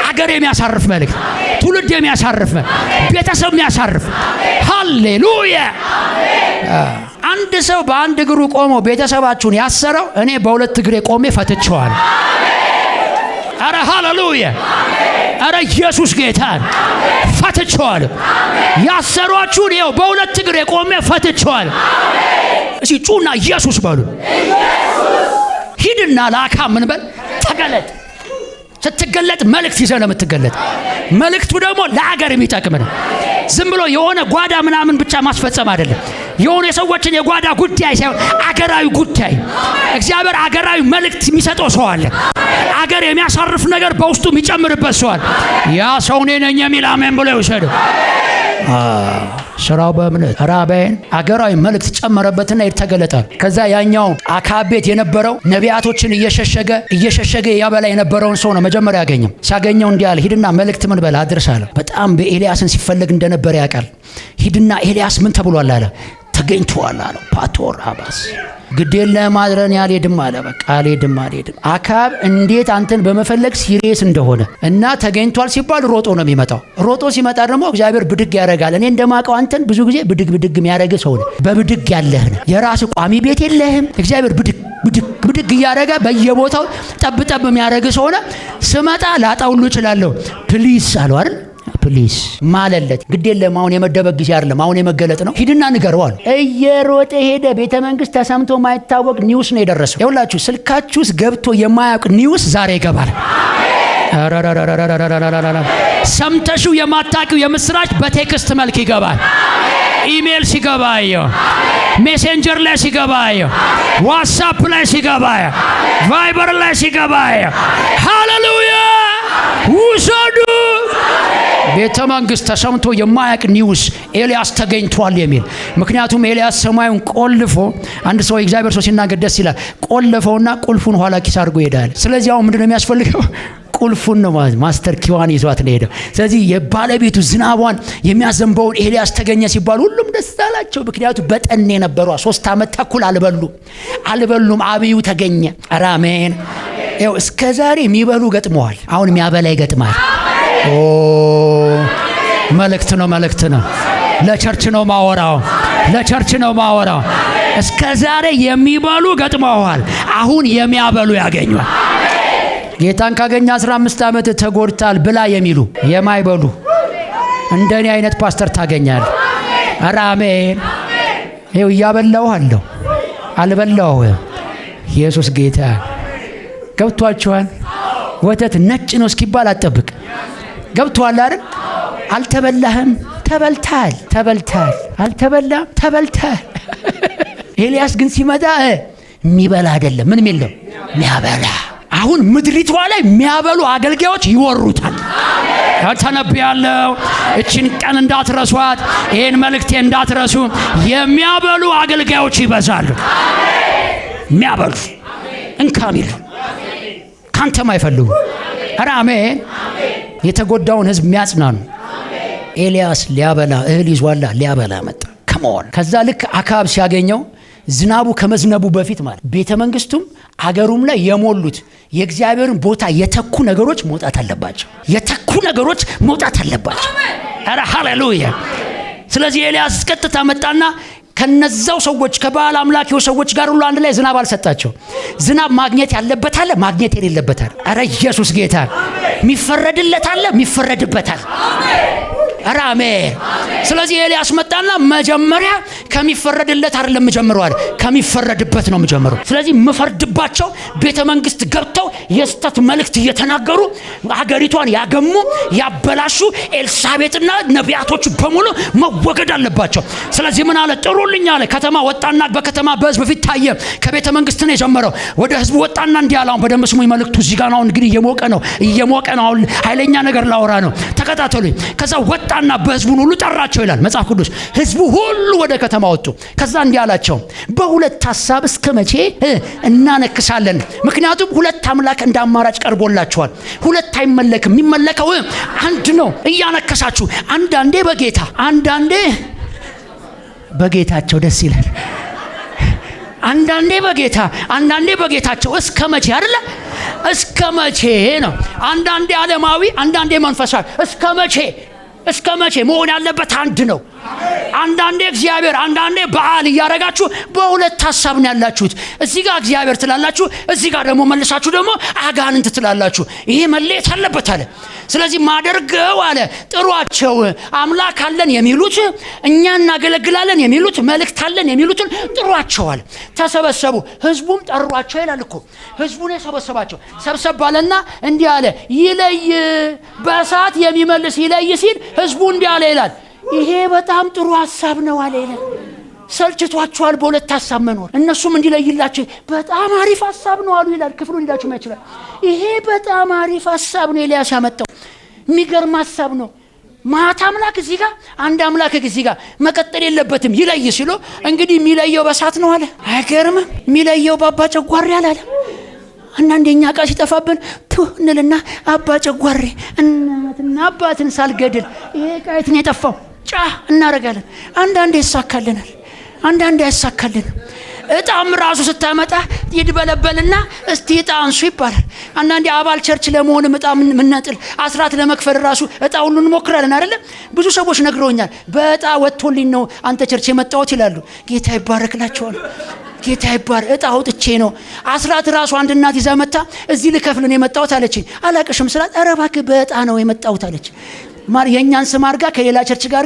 አገር የሚያሳርፍ መልእክት፣ ትውልድ የሚያሳርፍ መልእክት፣ ቤተሰብ የሚያሳርፍ። ሃሌሉያ። አንድ ሰው በአንድ እግሩ ቆሞ ቤተሰባችሁን ያሰረው እኔ በሁለት እግሬ ቆሜ ፈትቼዋለሁ። ኧረ ሃሌሉያ። ኧረ ኢየሱስ ጌታ ፈትቼዋለሁ። ያሰሯችሁን ይኸው በሁለት እግሬ ቆሜ ፈትቼዋለሁ። እስኪ ጩና ኢየሱስ በሉ። ሂድና ለአካብ ምን በል ተገለጥ። ስትገለጥ መልእክት ይዘህ ነው የምትገለጥ። መልእክቱ ደግሞ ለአገር የሚጠቅም ነው። ዝም ብሎ የሆነ ጓዳ ምናምን ብቻ ማስፈጸም አይደለም። የሆነ የሰዎችን የጓዳ ጉዳይ ሳይሆን አገራዊ ጉዳይ። እግዚአብሔር አገራዊ መልእክት የሚሰጠው ሰው አለ። አገር የሚያሳርፍ ነገር በውስጡ የሚጨምርበት ሰው አለ። ያ ሰው እኔ ነኝ የሚል አሜን ብሎ ይውሰደው። ስራው በእምነት ራባይን አገራዊ መልእክት ጨመረበትና ይተገለጣል። ከዛ ያኛው አካብ ቤት የነበረው ነቢያቶችን እየሸሸገ ያበላ የነበረውን ሰው ነው መጀመሪያ ያገኘው። ሲያገኘው እንዲህ አለ፣ ሂድና መልእክት ምን በል አድርስ አለው። በጣም በኤልያስን ሲፈለግ እንደነበረ ያውቃል። ሂድና ኤልያስ ምን ተብሏል አለ፣ ተገኝቷል አለው። ፓቶር አባስ ግዴን ለማድረን አልሄድም አለ። በቃ አልሄድም አልሄድም። አካብ እንዴት አንተን በመፈለግ serious እንደሆነ እና ተገኝቷል ሲባል ሮጦ ነው የሚመጣው። ሮጦ ሲመጣ ደግሞ እግዚአብሔር ብድግ ያደርጋል። እኔ እንደማውቀው አንተን ብዙ ጊዜ ብድግ ብድግ የሚያደርግ ሰው ነህ። በብድግ ያለህ ነህ። የራስህ ቋሚ ቤት የለህም። እግዚአብሔር ብድግ ብድግ ብድግ እያደረገ በየቦታው ጠብ ጠብ የሚያደርግ ሰው ነህ። ስመጣ ላጣ ሁሉ እችላለሁ። Please አለው አይደል? Please ማለለት። ግድ የለም አሁን የመደበቅ ጊዜ አይደለም፣ አሁን የመገለጥ ነው። ሂድና ንገረው አሉ። እየሮጠ ሄደ። ቤተ መንግስት ተሰምቶ ማይታወቅ news ነው የደረሰው። ይኸውላችሁ ስልካችሁ ውስጥ ገብቶ የማያውቅ news ዛሬ ይገባል። ሰምተሽው የማታውቂው የምስራች በ text መልክ ይገባል። ኢሜል ሲገባ አየሁ፣ Messenger ላይ ሲገባ አየሁ፣ WhatsApp ላይ ሲገባ አየሁ፣ Viber ላይ ሲገባ አየሁ። ሃሌሉያ ውሰዱ። ቤተ መንግስት ተሰምቶ የማያውቅ news ኤልያስ ተገኝቷል የሚል። ምክንያቱም ኤልያስ ሰማዩን ቆልፎ፣ አንድ ሰው የእግዚአብሔር ሰው ሲናገር ደስ ይላል። ቆልፈውና ቁልፉን ኋላ ኪስ አድርጎ ይሄዳል። ስለዚህ አሁን ምንድነው የሚያስፈልገው? ቁልፉን ነው ማለት master key ዋን ይዟት ነው የሄደው። ስለዚህ የባለቤቱ ዝናቧን የሚያዘንበውን ኤልያስ ተገኘ ሲባል ሁሉም ደስ አላቸው። ምክንያቱም በጠኔ ነበሯ። 3 ዓመት ተኩል አልበሉም። አብዩ ተገኘ። ኧረ አሜን። ይኸው እስከ ዛሬ የሚበሉ ገጥመዋል። አሁን የሚያበላ ይገጥማል። ኦ መልእክት ነው፣ መልእክት ነው። ለ church ነው ማወራው፣ ለ church ነው ማወራው። እስከ ዛሬ የሚበሉ ገጥመዋል። አሁን የሚያበሉ ያገኙል። ጌታን ካገኘ 15 ዓመት ተጎድታል ብላ የሚሉ የማይበሉ እንደኔ አይነት ፓስተር ታገኛል። ኧረ አሜን። ይኸው እያበላሁ አለሁ፣ አልበላሁ። ኢየሱስ ጌታ። ገብቷችኋል? ወተት ነጭ ነው እስኪባል አትጠብቅ። ገብቷል አይደል? አልተበላህም፣ ተበልታል፣ ተበልታል። አልተበላም፣ ተበልታል። ኤልያስ ግን ሲመጣ የሚበላ አይደለም፣ ምንም የለም፣ የሚያበላ። አሁን ምድሪቷ ላይ የሚያበሉ አገልጋዮች ይወሩታል። ተነብያለሁ። እችን ቀን እንዳትረሷት፣ ይሄን መልእክቴ እንዳትረሱ። የሚያበሉ አገልጋዮች ይበዛሉ። የሚያበሉ እንካ የሚሉ ካንተም አይፈልጉ። ኧረ አሜን። የተጎዳውን ህዝብ የሚያጽናኑ። ኤልያስ ሊያበላ እህል ይዟላ ሊያበላ መጣ። Come on። ከዛ ልክ አካብ ሲያገኘው ዝናቡ ከመዝነቡ በፊት ማለት ቤተ መንግስቱም አገሩም ላይ የሞሉት የእግዚአብሔርን ቦታ የተኩ ነገሮች መውጣት አለባቸው። የተኩ ነገሮች መውጣት አለባቸው። ኧረ ሃሌሉያ። ስለዚህ ኤልያስ ቀጥታ መጣና ከነዛው ሰዎች ከበዓል አምላኪው ሰዎች ጋር ሁሉ አንድ ላይ ዝናብ አልሰጣቸው። ዝናብ ማግኘት ያለበት አለ፣ ማግኘት የሌለበት አለ። ኧረ ኢየሱስ ጌታ። የሚፈረድለት አለ፣ የሚፈረድበት አለ። ኧረ አሜን። ስለዚህ ኤልያስ መጣና መጀመሪያ ከሚፈረድለት አይደለም የምጀምረው አለ፣ ከሚፈረድበት ነው የምጀምረው። ስለዚህ የምፈርድባቸው ቤተ መንግስት ገብተው የስተት መልእክት እየተናገሩ ሀገሪቷን ያገሙ ያበላሹ ኤልሳቤጥና ነቢያቶቹ በሙሉ መወገድ አለባቸው። ስለዚህ ምን አለ? ጥሩልኝ አለ። ከተማ ወጣና በከተማ በህዝብ ፊት ታየ። ከቤተ መንግስት ነው የጀመረው። ወደ ህዝቡ ወጣና እንዲህ አለ። አሁን በደንብ ስሙኝ፣ መልእክቱ እዚህ ጋር ነው። አሁን እንግዲህ እየሞቀ ነው፣ እየሞቀ ነው። አሁን ኃይለኛ ነገር ላወራ ነው። ተከታተሉኝ። ከዛ ወጣና በህዝቡን ሁሉ ጠራቸው ይላል መጽሐፍ ቅዱስ። ህዝቡ ሁሉ ወደ ከተማ ወጡ። ከዛ እንዲህ አላቸው፣ በሁለት ሐሳብ እስከ መቼ እናነክሳለን? ምክንያቱም ሁለት አምላክ እንደ አማራጭ ቀርቦላቸዋል። ሁለት አይመለክም፣ የሚመለከው አንድ ነው። እያነከሳችሁ አንዳንዴ በጌታ አንዳንዴ በጌታቸው ደስ ይላል። አንዳንዴ በጌታ አንዳንዴ በጌታቸው እስከ መቼ አይደለ? እስከ መቼ ነው? አንዳንዴ ዓለማዊ አንዳንዴ መንፈሳዊ እስከ መቼ? እስከ መቼ? መሆን ያለበት አንድ ነው። አንዳንዴ እግዚአብሔር አንዳንዴ በዓል እያረጋችሁ በሁለት ሐሳብ ነው ያላችሁት። እዚህ ጋር እግዚአብሔር ትላላችሁ፣ እዚህ ጋር ደግሞ መልሳችሁ ደግሞ አጋንንት ትላላችሁ። ይሄ መለየት አለበት አለ። ስለዚህ ማደርገው አለ፣ ጥሯቸው። አምላክ አለን የሚሉት እኛ እናገለግላለን የሚሉት መልእክት አለን የሚሉትን ጥሯቸው አለ። ተሰበሰቡ፣ ህዝቡም ጠሯቸው ይላል እኮ። ህዝቡን የሰበሰባቸው ሰብሰብ አለና እንዲህ አለ፣ ይለይ በእሳት የሚመልስ ይለይ ሲል ህዝቡ እንዲህ አለ ይላል። ይሄ በጣም ጥሩ ሐሳብ ነው አለ ይላል። ሰልችቷቸዋል በሁለት ሐሳብ መኖር። እነሱም እንዲለይላቸው በጣም አሪፍ ሐሳብ ነው አሉ ይላል። ክፍሉን ሄዳችሁ ማየት ይችላል። ይሄ በጣም አሪፍ ሐሳብ ነው ኤልያስ ያመጣው፣ የሚገርም ሐሳብ ነው። ማታ አምላክ እዚህ ጋር አንድ አምላክ እዚህ ጋር መቀጠል የለበትም ይለይ ሲሉ እንግዲህ የሚለየው በእሳት ነው አለ። አይገርምም? የሚለየው በአባ ጨጓሬ አላለም። አንዳንዴ እኛ ዕቃ ሲጠፋብን ቱ እንልና አባ ጨጓሬ እናትና አባትን ሳልገድል ይሄ ዕቃ የት ነው የጠፋው? ጫ እናደርጋለን። አንዳንዴ ይሳካልናል፣ አንዳንዴ አይሳካልንም። እጣም ራሱ ስታመጣ ይድበለበልና እስቲ እጣ አንሱ ይባላል። አንዳንዴ አባል church ለመሆንም እጣ ምንጥል፣ አስራት ለመክፈል ራሱ እጣ ሁሉ እንሞክራለን አይደለ? ብዙ ሰዎች ነግረውኛል። በእጣ ወጥቶልኝ ነው አንተ church የመጣሁት ይላሉ። ጌታ ይባረክላቸዋል። ጌታ ይባረክ። እጣ አውጥቼ ነው። አስራት ራሱ አንድ እናት ይዛ መታ እዚህ ልከፍል ነው የመጣሁት አለችኝ። አላቅሽም ስላት ኧረ እባክህ በእጣ ነው የመጣሁት አለች። የእኛን ስም አድርጋ ከሌላ church ጋር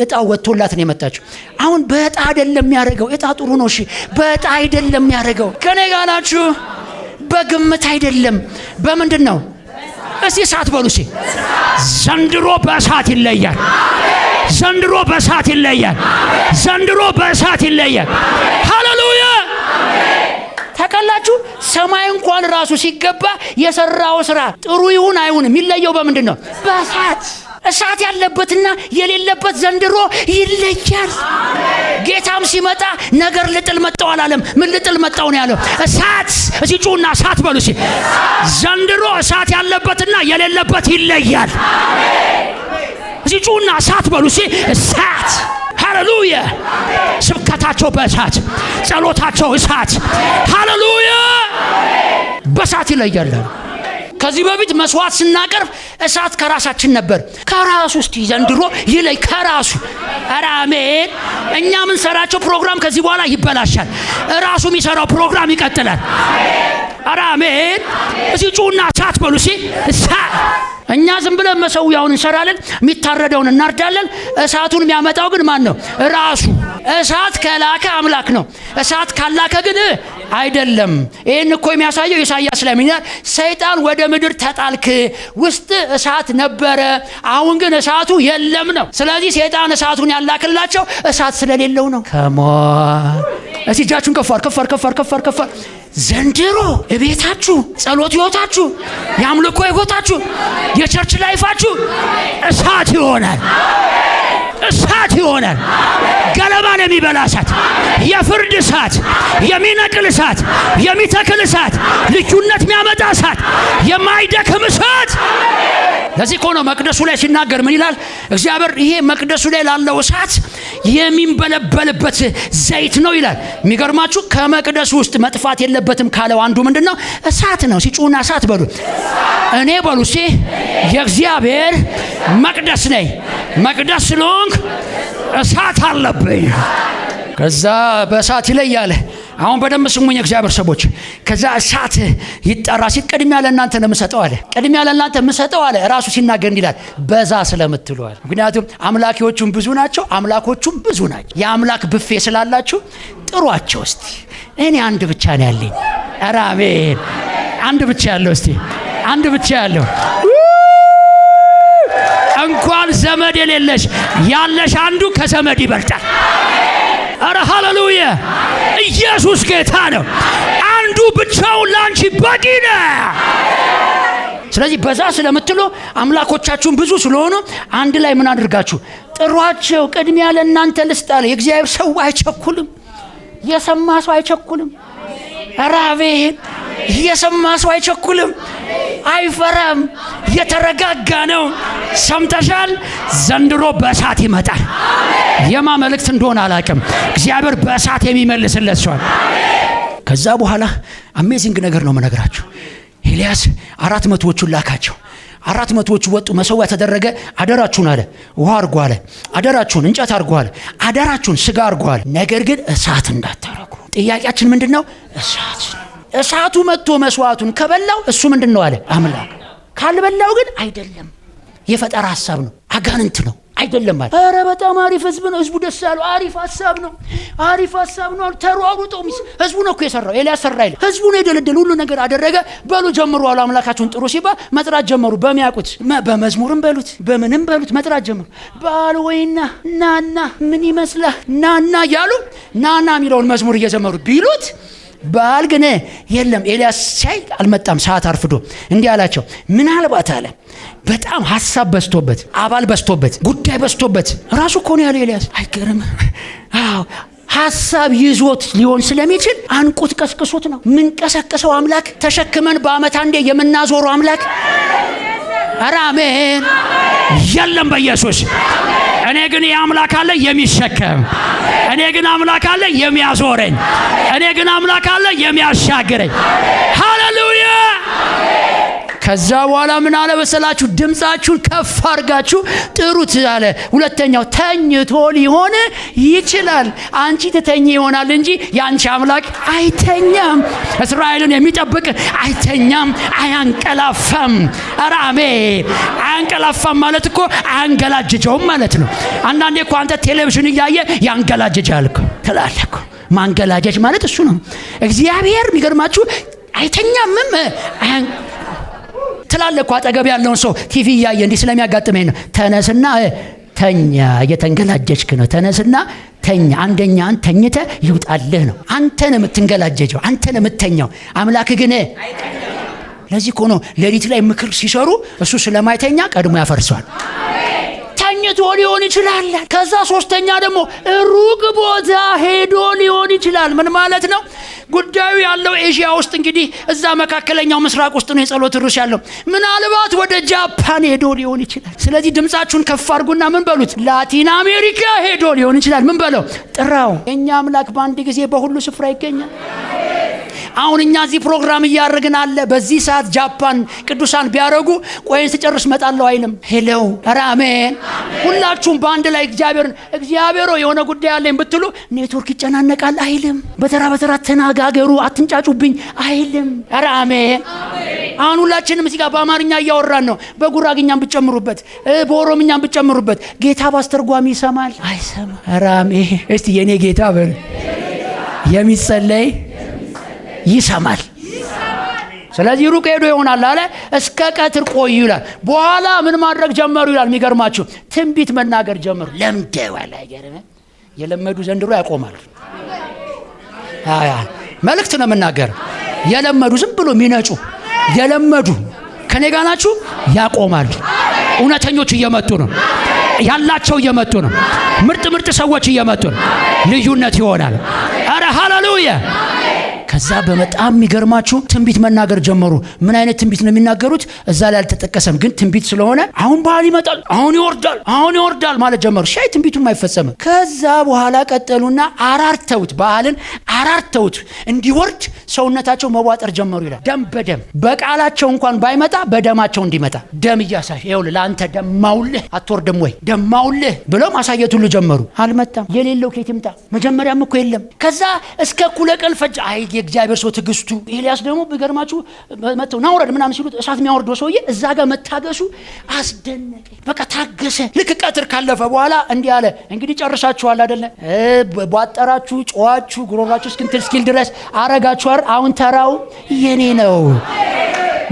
እጣው ወጥቶላት ነው የመጣችው። አሁን በእጣ አይደለም የሚያደርገው። እጣ ጥሩ ነው እሺ፣ በእጣ አይደለም የሚያደርገው። ከኔ ጋር ናችሁ? በግምት አይደለም። በምንድን ነው? እስቲ እሳት በሉ። እስቲ ዘንድሮ በእሳት ይለያል። ዘንድሮ በእሳት ይለያል። ዘንድሮ በእሳት ይለያል። ሃሌሉያ! ታውቃላችሁ፣ ሰማይ እንኳን ራሱ ሲገባ የሰራው ስራ ጥሩ ይሁን አይሁን የሚለየው በምንድን ነው? በእሳት። እሳት ያለበትና የሌለበት ዘንድሮ ይለያል። ጌታም ሲመጣ ነገር ልጥል መጣው አላለም። ምን ልጥል መጣው ነው ያለው? እሳት። እስቲ ጩና እሳት በሉ። እስቲ ዘንድሮ እሳት ያለበትና የሌለበት ይለያል። እስቲ ጩና እሳት በሉ። እስቲ እሳት። ሃሌሉያ! ስብከታቸው በእሳት፣ ጸሎታቸው እሳት። ሃሌሉያ! በእሳት ይለያል። ከዚህ በፊት መስዋዕት ስናቀርብ እሳት ከራሳችን ነበር። ከራሱ እስቲ ዘንድሮ ይለይ ከራሱ። ኧረ አሜን። እኛ የምንሰራቸው ፕሮግራም ከዚህ በኋላ ይበላሻል። ራሱ የሚሰራው ፕሮግራም ይቀጥላል። ኧረ አሜን። እስቲ ጩና እሳት በሉ። እስቲ እሳት። እኛ ዝም ብለን መሰዊያውን እንሰራለን፣ የሚታረደውን እናርዳለን። እሳቱን የሚያመጣው ግን ማን ነው? ራሱ። እሳት ከላከ አምላክ ነው። እሳት ካላከ ግን አይደለም። ይህን እኮ የሚያሳየው ኢሳይያስ ላይ ምን ይላል? ሰይጣን ወደ ምድር ተጣልክ፣ ውስጥ እሳት ነበረ፣ አሁን ግን እሳቱ የለም ነው። ስለዚህ ሰይጣን እሳቱን ያላክላቸው እሳት ስለሌለው ነው። Come on፣ እስቲ እጃችሁን ከፍ ከፍ ከፍ ከፍ ከፍ። ዘንድሮ እቤታችሁ ጸሎት ህይወታችሁ፣ የአምልኮ ህይወታችሁ፣ የ church life ኣችሁ እሳት ይሆናል። እሳት ይሆናል። ገለባን የሚበላ እሳት፣ የፍርድ እሳት፣ የሚነቅል እሳት፣ የሚተክል እሳት፣ ልዩነት የሚያመጣ እሳት፣ የማይደክም እሳት። ለዚህ እኮ ነው መቅደሱ ላይ ሲናገር ምን ይላል እግዚአብሔር? ይሄ መቅደሱ ላይ ላለው እሳት የሚንበለበልበት ዘይት ነው ይላል። የሚገርማችሁ ከመቅደሱ ውስጥ መጥፋት የለበትም ካለው አንዱ ምንድን ነው? እሳት ነው። ሲጩና እሳት በሉ። እኔ በሉ እስቲ የእግዚአብሔር መቅደስ ነኝ። መቅደስ ስለሆንክ እሳት አለብኝ። ከዛ በእሳት ይለያል። አሁን በደንብ ስሙኝ እግዚአብሔር ሰዎች። ከዛ እሳት ይጠራ ሲል ቅድሚያ ለእናንተ ነው የምሰጠው አለ። ቅድሚያ ለእናንተ የምሰጠው አለ። ራሱ ሲናገር እንዲህ ይላል፣ በዛ ስለምትሉ አለ። ምክንያቱም አምላኪዎቹም ብዙ ናቸው፣ አምላኮቹም ብዙ ናቸው። የአምላክ ብፌ ስላላችሁ ጥሯቸው እስቲ። እኔ አንድ ብቻ ነው ያለኝ። ኧረ አሜን። አንድ ብቻ ያለው እስቲ፣ አንድ ብቻ ያለው። እንኳን ዘመድ የሌለሽ ያለሽ አንዱ ከዘመድ ይበልጣል። ኧረ ሃሌሉያ! ኢየሱስ ጌታ ነው። አንዱ ብቻውን ላንቺ በቂ ነው። ስለዚህ በዛ ስለምትሉ አምላኮቻችሁን ብዙ ስለሆኑ አንድ ላይ ምን አድርጋችሁ ጥሯቸው። ቅድሚያ ለእናንተ ልስጥ አለ። የእግዚአብሔር ሰው አይቸኩልም። የሰማ ሰው አይቸኩልም። ኧረ አሜን። የሰማ ሰው አይቸኩልም፣ አይፈራም፣ የተረጋጋ ነው። ሰምተሻል? ዘንድሮ በእሳት ይመጣል። የማ መልእክት እንደሆነ አላውቅም። እግዚአብሔር በእሳት የሚመልስለት ሰው። ከዛ በኋላ amazing ነገር ነው የምነግራችሁ። ኤልያስ 400ዎቹን ላካቸው። 400ዎቹ ወጡ። መሰዊያ ተደረገ። አደራችሁን አለ፣ ውሃ አድርጎ አለ፣ አደራችሁን እንጨት አድርጎ አለ፣ አደራችሁን ስጋ አድርጎ አለ። ነገር ግን እሳት እንዳታረጉ። ጥያቄያችን ምንድን ነው? እሳት። እሳቱ መጥቶ መስዋዕቱን ከበላው እሱ ምንድን ነው አለ? አምላክ። ካልበላው ግን አይደለም፣ የፈጠራ ሀሳብ ነው፣ አጋንንት ነው፣ አይደለም አለ። ኧረ በጣም አሪፍ ህዝብ ነው። ህዝቡ ደስ ያለው አሪፍ ሀሳብ ነው፣ አሪፍ ሀሳብ ነው አሉ። ተሯሩጠው ህዝቡ ነው እኮ የሰራው፣ ኤልያስ ሰራ ይላል። ህዝቡ ነው የደለደለ፣ ሁሉ ነገር አደረገ። በሉ ጀምሩ አሉ። አምላካችሁን ጥሩ ሲባል መጥራት ጀመሩ። በሚያውቁት በመዝሙርም በሉት በምንም በሉት መጥራት ጀመሩ። በዓል ወይና ናና ምን ይመስላል ናና እያሉ ናና የሚለውን መዝሙር እየዘመሩ ቢሉት በዓል ግን የለም። ኤልያስ ሲያይ አልመጣም፣ ሰዓት አርፍዶ እንዲህ አላቸው። ምናልባት አለ በጣም ሀሳብ በዝቶበት፣ አባል በዝቶበት፣ ጉዳይ በዝቶበት ራሱ እኮ ነው ያለው ኤልያስ። አይገርም? አዎ ሀሳብ ይዞት ሊሆን ስለሚችል አንቁት፣ ቀስቅሱት ነው። ምን ቀሰቅሰው አምላክ ተሸክመን በአመት አንዴ የምናዞረው አምላክ። ኧረ አሜን። የለም በኢየሱስ። እኔ ግን የአምላክ አለ የሚሸከም እኔ ግን አምላክ አለ የሚያዞረኝ። እኔ ግን አምላክ አለ የሚያሻግረኝ። ሃሌሉያ። ከዛ በኋላ ምን አለ መሰላችሁ? ድምፃችሁን ከፍ አድርጋችሁ ጥሩት አለ። ሁለተኛው ተኝቶ ሊሆን ይችላል። አንቺ ትተኚ ይሆናል እንጂ የአንቺ አምላክ አይተኛም። እስራኤልን የሚጠብቅ አይተኛም፣ አያንቀላፋም። ኧረ አሜን። አያንቀላፋም ማለት እኮ አያንገላጅጀውም ማለት ነው። አንዳንዴ እኮ አንተ ቴሌቪዥን እያየ ያንገላጅጃል እኮ ትላለህ እኮ። ማንገላጀጅ ማለት እሱ ነው። እግዚአብሔር የሚገርማችሁ አይተኛምም ትላለህ እኮ። አጠገብ ያለውን ሰው ቲቪ እያየ እንዲህ ስለሚያጋጥመኝ ነው። ተነስና ተኛ፣ እየተንገላጀጅክ ነው። ተነስና ተኛ። አንደኛን ተኝተ ይውጣልህ ነው። አንተ ነው የምትንገላጀጀው፣ አንተ ነው የምትተኛው። አምላክ ግን ለዚህ እኮ ነው ሌሊት ላይ ምክር ሲሰሩ እሱ ስለማይተኛ ቀድሞ ያፈርሰዋል። ተኝቶ ሊሆን ይችላል። ከዛ ሶስተኛ ደግሞ ሩቅ ቦታ ሄዶ ሊሆን ይችላል። ምን ማለት ነው? ጉዳዩ ያለው ኤዥያ ውስጥ እንግዲህ እዛ መካከለኛው ምስራቅ ውስጥ ነው የጸሎት ርዕስ ያለው። ምናልባት ወደ ጃፓን ሄዶ ሊሆን ይችላል። ስለዚህ ድምፃችሁን ከፍ አድርጉና ምን በሉት? ላቲን አሜሪካ ሄዶ ሊሆን ይችላል። ምን በለው? ጥራው። የእኛ አምላክ በአንድ ጊዜ በሁሉ ስፍራ ይገኛል። አሁን እኛ እዚህ ፕሮግራም እያደረግን አለ። በዚህ ሰዓት ጃፓን ቅዱሳን ቢያደርጉ ቆይን ስጨርስ መጣለሁ አይልም። Hello፣ ኧረ አሜን። ሁላችሁም በአንድ ላይ እግዚአብሔርን እግዚአብሔር የሆነ ጉዳይ አለኝ ብትሉ ኔትወርክ ይጨናነቃል አይልም። በተራ በተራ ተነጋገሩ አትንጫጩብኝ አይልም። ኧረ አሜን። አሁን ሁላችንም እዚህ ጋር በአማርኛ እያወራን ነው። በጉራግኛም ብትጨምሩበት፣ በኦሮምኛም ብትጨምሩበት ጌታ ባስተርጓሚ ይሰማል አይሰማ? ኧረ አሜን። እስቲ የኔ ጌታ በሉ የሚጸለይ ይሰማል። ስለዚህ ሩቅ ሄዶ ይሆናል አለ። እስከ ቀትር ቆዩ ይላል። በኋላ ምን ማድረግ ጀመሩ ይላል። የሚገርማችሁ ትንቢት መናገር ጀመሩ። ለምደዋል። አይገርምም? የለመዱ ዘንድሮ ያቆማሉ። መልእክት ነው የምናገር። የለመዱ ዝም ብሎ የሚነጩ የለመዱ ከኔ ጋር ናችሁ ያቆማሉ። እውነተኞች እየመጡ ነው። ያላቸው እየመጡ ነው። ምርጥ ምርጥ ሰዎች እየመጡ ነው። ልዩነት ይሆናል። ኧረ ሃሌሉያ። ከዛ በጣም የሚገርማችሁ ትንቢት መናገር ጀመሩ። ምን አይነት ትንቢት ነው የሚናገሩት? እዛ ላይ አልተጠቀሰም፣ ግን ትንቢት ስለሆነ አሁን በዓል ይመጣል፣ አሁን ይወርዳል፣ አሁን ይወርዳል ማለት ጀመሩ። ሻይ ትንቢቱም አይፈጸምም። ከዛ በኋላ ቀጠሉና አራርተውት በዓልን አራርተውት እንዲወርድ ሰውነታቸው መቧጠር ጀመሩ ይላል። ደም በደም በቃላቸው እንኳን ባይመጣ በደማቸው እንዲመጣ ደም እያሳይ ይኸውልህ ለአንተ ደማውልህ አትወርድም ወይ ደማውልህ ብለው ማሳየት ሁሉ ጀመሩ። አልመጣም። የሌለው ከየት ይምጣ? መጀመሪያም እኮ የለም። ከዛ እስከ እኩለ ቀን ፈጅ። አይ የእግዚአብሔር ሰው ትዕግስቱ። ኤልያስ ደግሞ ቢገርማችሁ መጥተው ና ውረድ ምናምን ሲሉት እሳት የሚያወርደው ሰውዬ እዛ ጋር መታገሱ አስደነቀ። በቃ ታገሰ። ልክ ቀትር ካለፈ በኋላ እንዲህ አለ፣ እንግዲህ ጨርሳችኋል አይደለ? ቧጠራችሁ፣ ጮኻችሁ፣ ጉሮሯችሁ እስክንትል እስኪል ድረስ አረጋችሁ አይደል? አሁን ተራው የኔ ነው።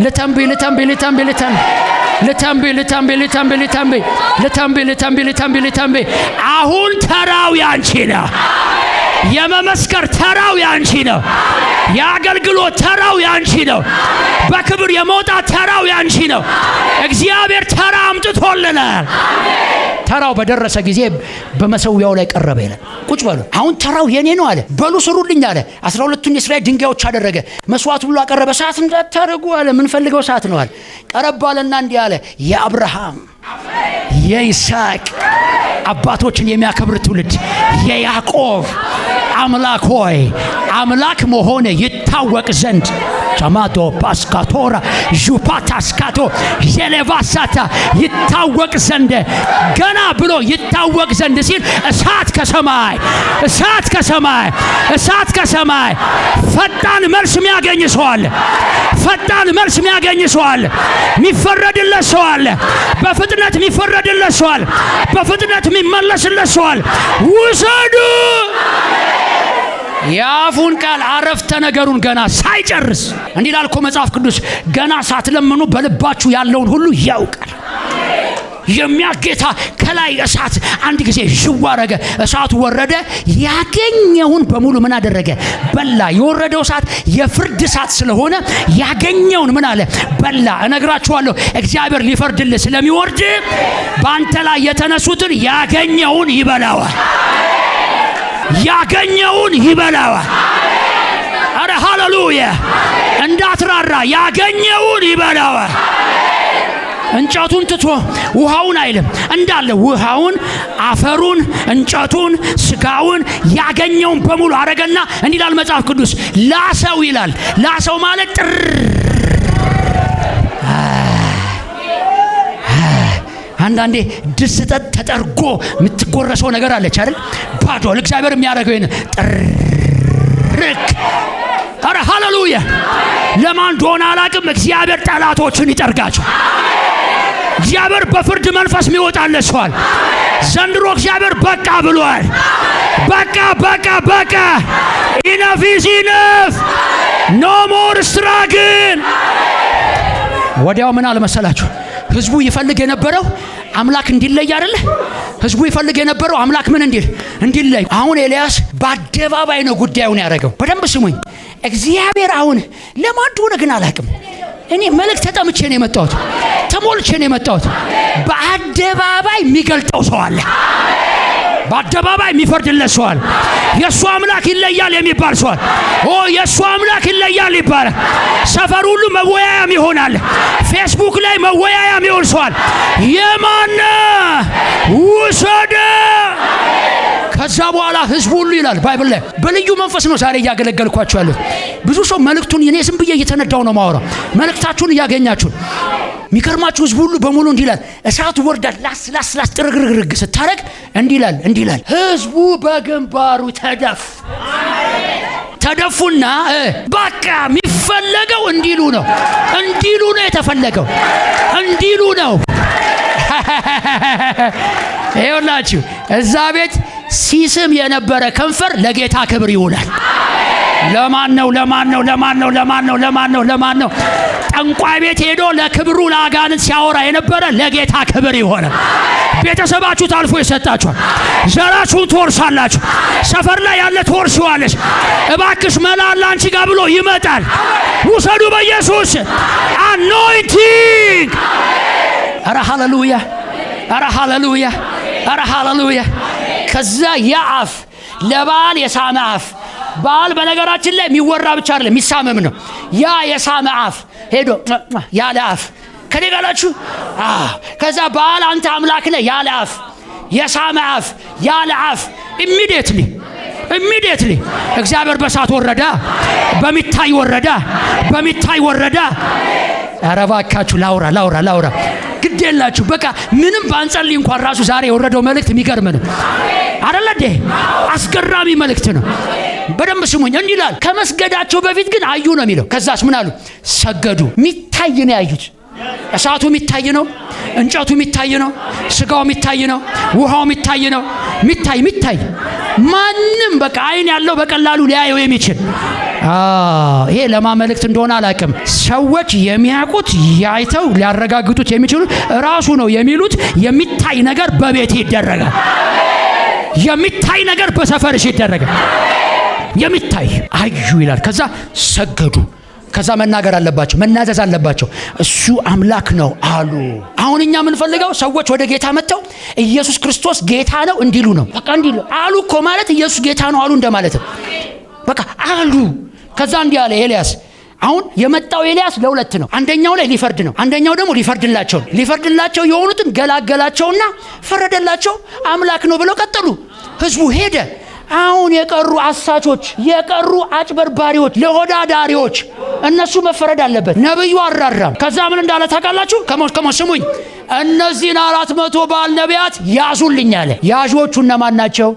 ልተንብይ ልተንብይ ልተንብይ ልተንብይ ልተንብይ ልተንብይ ልተንብይ ልተንብይ ልተንብይ ልተንብይ ልተንብይ። አሁን ተራው ያንቺ ነው። የመመስከር ተራው ያንቺ ነው። የአገልግሎት ተራው ያንቺ ነው። በክብር የመውጣት ተራው ያንቺ ነው። እግዚአብሔር ተራ አምጥቶልናል። ተራው በደረሰ ጊዜ በመሰዊያው ላይ ቀረበ ይላል። ቁጭ በሉ አሁን ተራው የኔ ነው አለ። በሉ ስሩልኝ አለ። 12ቱን የእስራኤል ድንጋዮች አደረገ። መስዋዕት ብሎ አቀረበ። ሰዓት እንዳታረጉ አለ። የምንፈልገው ሰዓት ነው አለ። ቀረብ አለና እንዲህ አለ፣ የአብርሃም የይስሐቅ አባቶችን የሚያከብር ትውልድ የያዕቆብ አምላክ ሆይ አምላክ መሆን ይታወቅ ዘንድ ቻማዶ ፓስካቶራ ዡፓታስካቶ ዤሌቫሳታ ይታወቅ ዘንድ ገና ብሎ ይታወቅ ዘንድ ሲል እሳት ከሰማይ እሳት ከሰማይ እሳት ከሰማይ። ፈጣን መልስ የሚያገኝ ሰው አለ። ፈጣን መልስ የሚያገኝ ሰው አለ። የሚፈረድለት ሰው አለ። በፍጥነት የሚፈረድለት ሰው አለ። በፍጥነት የሚመለስለት ሰው አለ። ውሰዱ። የአፉን ቃል አረፍተ ነገሩን ገና ሳይጨርስ እንዲህ ይላል እኮ መጽሐፍ ቅዱስ፣ ገና ሳትለምኑ በልባችሁ ያለውን ሁሉ ያውቃል። የሚያጌታ ከላይ እሳት አንድ ጊዜ ዥው አረገ። እሳቱ ወረደ፣ ያገኘውን በሙሉ ምን አደረገ? በላ። የወረደው እሳት የፍርድ እሳት ስለሆነ ያገኘውን ምን አለ? በላ። እነግራችኋለሁ እግዚአብሔር ሊፈርድልህ ስለሚወርድ በአንተ ላይ የተነሱትን ያገኘውን ይበላዋል። ያገኘውን ይበላዋል። አረ ሃሌሉያ! እንዳትራራ ያገኘውን ይበላዋል። እንጨቱን ትቶ ውሃውን አይልም፣ እንዳለ ውሃውን፣ አፈሩን፣ እንጨቱን፣ ስጋውን ያገኘውን በሙሉ አረገና እንዲህ ይላል መጽሐፍ ቅዱስ፣ ላሰው ይላል። ላሰው ማለት ጥር። አንዳንዴ ድስት ተጠርጎ የምትጎረሰው ነገር አለች አይደል? ባዶ እግዚአብሔር የሚያደርገው ይሄን ጥርክ። አረ ሃሌሉያ! ለማን እንደሆነ አላቅም። እግዚአብሔር ጠላቶችን ይጠርጋቸው። እግዚአብሔር በፍርድ መንፈስ የሚወጣለት ሰዋል። ዘንድሮ እግዚአብሔር በቃ ብሏል። በቃ በቃ በቃ። Enough is enough, no more struggle። ወዲያው ምን አለ መሰላችሁ? ህዝቡ ይፈልግ የነበረው አምላክ እንዲለይ አይደለ? ህዝቡ ይፈልግ የነበረው አምላክ ምን እንዲል? እንዲለይ። አሁን ኤልያስ በአደባባይ ነው ጉዳዩን ያደረገው። በደንብ ስሙኝ። እግዚአብሔር አሁን ለማን እንደሆነ ግን አላውቅም። እኔ መልእክት ተጠምቼ ነው የመጣሁት፣ ተሞልቼ ነው የመጣሁት። በአደባባይ የሚገልጠው ሰው አለ። በአደባባይ የሚፈርድለት ሰው አለ። የእሱ አምላክ ይለያል የሚባል ሰው አለ። ኦ፣ የእሱ አምላክ ይለያል ይባላል። ሰፈር ሁሉ መወያያም ይሆናል። ፌስቡክ ላይ መወያያም ይሆን ሰው አለ። የማነ ውሰደ። ከዛ በኋላ ህዝቡ ሁሉ ይላል Bible ላይ፣ በልዩ መንፈስ ነው ዛሬ እያገለገልኳችሁ ያለሁት። ብዙ ሰው መልእክቱን፣ እኔ ዝም ብዬ እየተነዳው ነው ማወራው። መልእክታችሁን እያገኛችሁ የሚገርማችሁ ህዝቡ ሁሉ በሙሉ እንዲህ ይላል። እሳቱ ወርዳል፣ ላስ ላስ ላስ ጥርግርግርግ ስታረግ እንዲህ ይላል፣ እንዲህ ይላል። ህዝቡ በግንባሩ ተደፉና በቃ የሚፈለገው እንዲሉ ነው፣ እንዲሉ ነው የተፈለገው፣ እንዲሉ ነው። ይኸውላችሁ እዛ ቤት ሲስም የነበረ ከንፈር ለጌታ ክብር ይውላል። ለማን ነው? ለማን ነው? ለማን ነው? ለማን ነው? ለማን ነው? ለማን ነው? ጠንቋይ ቤት ሄዶ ለክብሩ ለአጋንንት ሲያወራ የነበረ ለጌታ ክብር ይሆናል። ቤተሰባችሁ ታልፎ ይሰጣችኋል። ዘራችሁን ትወርሳላችሁ። ሰፈር ላይ ያለ ትወርሲዋለሽ። እባክሽ መላ አለ አንቺ ጋር ብሎ ይመጣል። ውሰዱ በኢየሱስ anointing። ኧረ ሃሌሉያ! ኧረ ሃሌሉያ! ኧረ ሃሌሉያ! ከዛ ያ አፍ፣ ለበኣል የሳመ አፍ፣ በኣል በነገራችን ላይ የሚወራ ብቻ አይደለም፣ የሚሳመም ነው። ያ የሳመ አፍ ሄዶ ያለ አፍ፣ ከኔ ጋር ናችሁ? ከዛ በኣል አንተ አምላክ ነህ ያለ አፍ፣ የሳመ አፍ፣ ያለ አፍ immediately immediately እግዚአብሔር በእሳት ወረዳ፣ በሚታይ ወረዳ፣ በሚታይ ወረዳ። ኧረ እባካችሁ ላውራ ላውራ ላውራ፣ ግድ የላችሁ። በቃ ምንም ባንጸልይ እንኳን ራሱ ዛሬ የወረደው መልእክት የሚገርም ነው። አይደለ እንዴ? አስገራሚ መልእክት ነው። በደንብ ስሙኝ። እንዲህ ይላል። ከመስገዳቸው በፊት ግን አዩ ነው የሚለው። ከዛስ ምን አሉ? ሰገዱ። የሚታይ ነው ያዩት። እሳቱ የሚታይ ነው። እንጨቱ የሚታይ ነው። ስጋው የሚታይ ነው። ውሃው የሚታይ ነው። የሚታይ የሚታይ፣ ማንም በቃ አይን ያለው በቀላሉ ሊያየው የሚችል። ይሄ ለማን መልእክት እንደሆነ አላውቅም። ሰዎች የሚያውቁት፣ አይተው ሊያረጋግጡት የሚችሉት ራሱ ነው የሚሉት የሚታይ ነገር በቤት ይደረጋል። የሚታይ ነገር በሰፈርሽ ይደረጋል። የሚታይ አዩ ይላል። ከዛ ሰገዱ። ከዛ መናገር አለባቸው፣ መናዘዝ አለባቸው። እሱ አምላክ ነው አሉ። አሁን እኛ የምንፈልገው ሰዎች ወደ ጌታ መጥተው ኢየሱስ ክርስቶስ ጌታ ነው እንዲሉ ነው። በቃ እንዲሉ። አሉ እኮ ማለት ኢየሱስ ጌታ ነው አሉ እንደማለት ነው። በቃ አሉ። ከዛ እንዲህ አለ ኤልያስ። አሁን የመጣው ኤልያስ ለሁለት ነው። አንደኛው ላይ ሊፈርድ ነው። አንደኛው ደግሞ ሊፈርድላቸው ነው። ሊፈርድላቸው የሆኑትን ገላገላቸውና ፈረደላቸው። አምላክ ነው ብለው ቀጠሉ። ህዝቡ ሄደ። አሁን የቀሩ አሳቾች፣ የቀሩ አጭበርባሪዎች፣ ለሆዳዳሪዎች እነሱ መፈረድ አለበት። ነብዩ አራራም። ከዛ ምን እንዳለ ታውቃላችሁ? Come on, come on፣ ስሙኝ። እነዚህን 400 በኣል ነቢያት ያዙልኝ አለ። ያዦቹ እነማን ናቸው?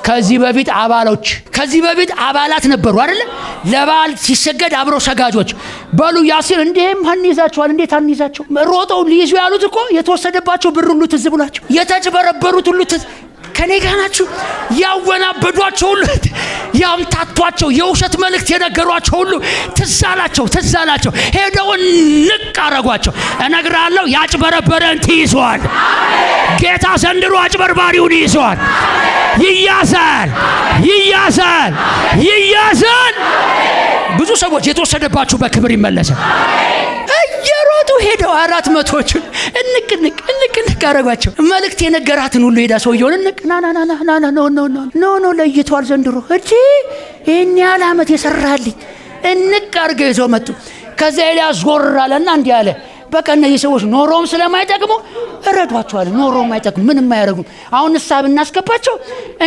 ከዚህ በፊት አባሎች፣ ከዚህ በፊት አባላት ነበሩ አይደለ? ለበኣል ሲሰገድ አብረው ሰጋጆች። በሉ ያሲር እንዴም አንይዛቸዋል። እንዴት አንይዛቸው? ሮጠው ሊይዙ ያሉት እኮ የተወሰደባቸው ብር ሁሉ ትዝ ብሏቸው፣ የተጭበረበሩት ሁሉ ትዝ፣ ከኔ ጋር ናችሁ? ያወናበዷቸው ሁሉ፣ ያምታቷቸው፣ የውሸት መልእክት የነገሯቸው ሁሉ ትዝ አላቸው፣ ትዝ አላቸው። ሄደው ንቅ አረጓቸው። እነግራለሁ፣ ያጭበረበረን ትይዘዋል። ጌታ ዘንድሮ አጭበርባሪውን ይይዘዋል። ይያዛል፣ ይያዛል፣ ይያዛል። ብዙ ሰዎች የተወሰደባችሁ በክብር ይመለሳል። እየሮጡ ሄደው 400ዎቹን እንቅ እንቅ እንቅ እንቅ አረጓቸው። መልእክት የነገራትን ሁሉ ሄዳ ሰውየውን እንቅ፣ ና ና ና ና ና፣ no no no no no፣ ለይቷል ዘንድሮ፣ እቺ ይህን ያህል ዓመት የሰራልኝ፣ እንቅ አድርገው ይዘው መጡ። ከዚያ ኤልያስ ዞር አለና እንዲህ አለ፣ በቃ እነዚህ ሰዎች ኖሮም ስለማይጠቅሙ እረዷቸዋል። ኖሮም አይጠቅሙ፣ ምንም አያደርጉም። አሁን ንስሐ ብናስገባቸው